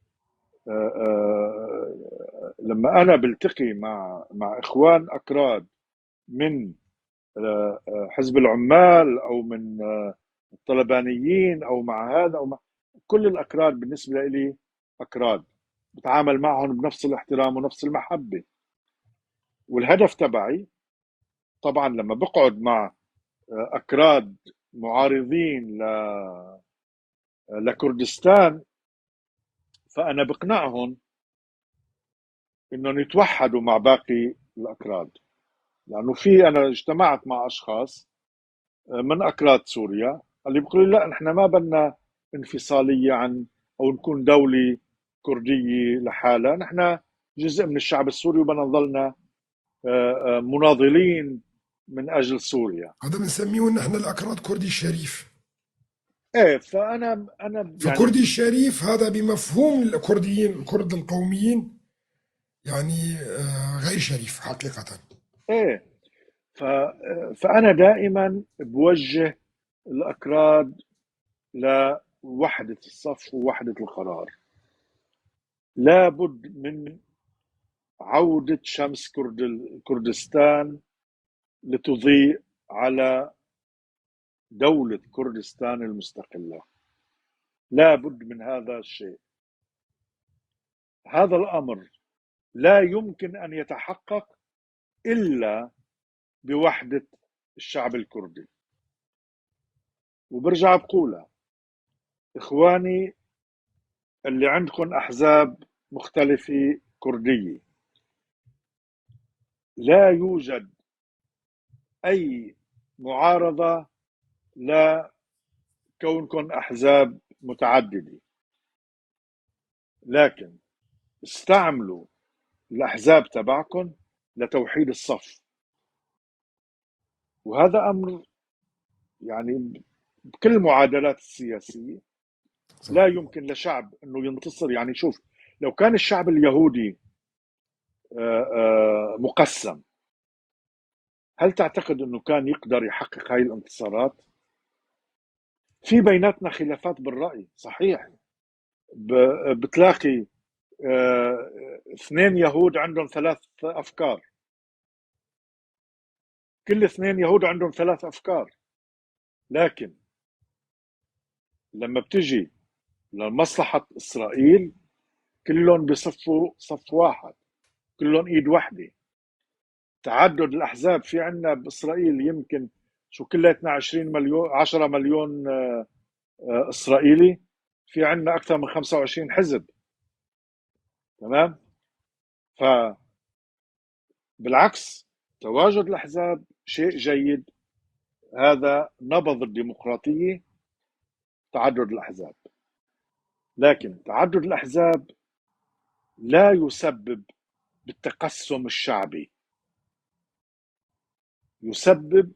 لما أنا بلتقي مع إخوان أكراد من حزب العمال أو من الطلبانيين أو مع هذا أو مع كل الأكراد، بالنسبة لي أكراد، بتعامل معهم بنفس الاحترام ونفس المحبة. والهدف تبعي طبعا لما بقعد مع أكراد معارضين لكردستان فأنا بقنعهم إنهم يتوحدوا مع باقي الأكراد، لأنه في أنا اجتمعت مع أشخاص من أكراد سوريا اللي بيقولوا لا، نحن ما بدنا انفصالية عن أو نكون دولة كردية لحالها، نحن جزء من الشعب السوري وبدنا نظلنا مناضلين من أجل سوريا. هذا بنسميه نحن الأكراد كردي الشريف. ايه، فأنا أنا يعني فكردي الشريف هذا بمفهوم الكرديين الكرد القوميين يعني غير شريف حقيقة. ايه، فأنا دائما بوجه الأكراد لوحدة الصف ووحدة القرار. لابد من عودة شمس كردستان لتضيء على دولة كردستان المستقلة. لابد من هذا الشيء. هذا الأمر لا يمكن أن يتحقق إلا بوحدة الشعب الكردي. وبرجع بقولها، إخواني اللي عندكم أحزاب مختلفة كردية، لا يوجد أي معارضة لكونكم أحزاب متعددة، لكن استعملوا الأحزاب تبعكم لتوحيد الصف. وهذا أمر يعني بكل المعادلات السياسية لا يمكن لشعب أنه ينتصر. يعني شوف، لو كان الشعب اليهودي مقسم، هل تعتقد أنه كان يقدر يحقق هاي الانتصارات؟ في بيناتنا خلافات بالرأي صحيح، بتلاقي 2 يهود عندهم 3 أفكار، كل 2 يهود عندهم 3 أفكار، لكن لما بتجي لمصلحة إسرائيل كلهم بصفوا صف واحد، كلهم إيد واحدة. تعدد الأحزاب في عنا بإسرائيل يمكن شو كلياتنا 20 مليون، 10 مليون إسرائيلي، في عنا أكثر من 25 حزب. تمام؟ ف بالعكس تواجد الأحزاب شيء جيد، هذا نبض الديمقراطية تعدد الأحزاب. لكن تعدد الأحزاب لا يسبب بالتقسم الشعبي، يسبب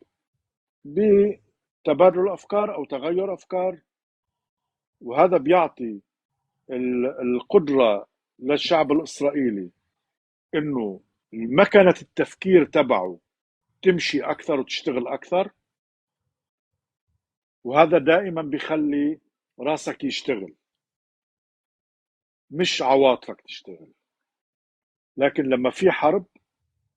بتبادل الأفكار أو تغير أفكار، وهذا بيعطي القدرة للشعب الإسرائيلي إنه مكنة التفكير تبعه تمشي أكثر وتشتغل أكثر، وهذا دائما بيخلي راسك يشتغل مش عواطفك تشتغل. لكن لما في حرب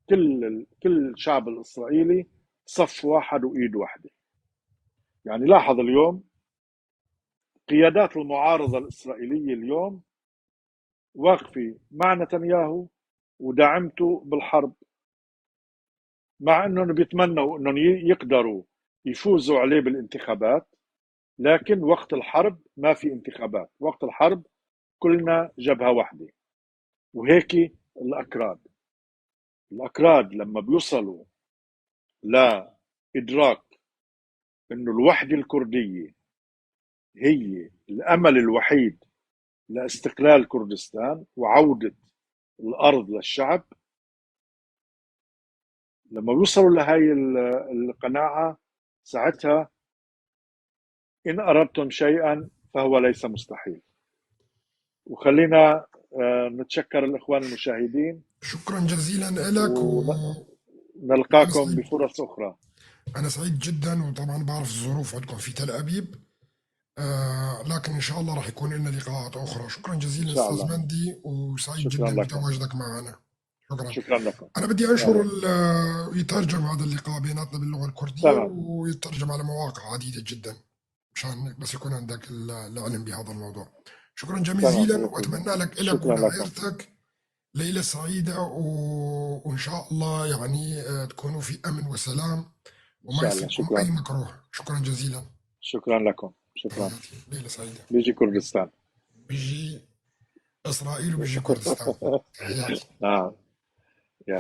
كل الشعب الإسرائيلي صف واحد وإيد واحدة. يعني لاحظ اليوم قيادات المعارضة الإسرائيلية اليوم واقفة مع نتنياهو ودعمته بالحرب، مع انهم بيتمنوا انهم يقدروا يفوزوا عليه بالانتخابات، لكن وقت الحرب ما في انتخابات، وقت الحرب كلنا جبهة واحدة. وهيك الأكراد لما بيوصلوا لإدراك إنه الوحدة الكردية هي الأمل الوحيد لاستقلال كردستان وعودة الأرض للشعب، لما بيوصلوا لهي القناعة ساعتها إن أردتم شيئا فهو ليس مستحيل. وخلينا نتشكر الإخوان المشاهدين. شكرا جزيلا لك ونلقاكم بفرص أخرى. أنا سعيد جدا، وطبعا بعرف الظروف عندكم في تل أبيب، لكن إن شاء الله راح يكون لنا لقاءات أخرى. شكرا جزيلا أستاذ مندي، وسعيد جدا بتواجدك معنا. شكرا. شكرا لكم. أنا بدي أنشر يترجم هذا اللقاء بيناتنا باللغة الكردية، ويترجم على مواقع عديدة جدا مشان بس يكون عندك العلم بهذا الموضوع. شكرا جزيلا، وأتمنى لك ولعائلتك ليلة سعيدة، وإن شاء الله يعني تكونوا في أمن وسلام وما يصيبكم أي مكروه. شكرا جزيلا. شكرا لكم. شكرا. ليلة سعيدة. بيجي كردستان، بيجي إسرائيل وبيجي كردستان. تحياتي. نعم. يا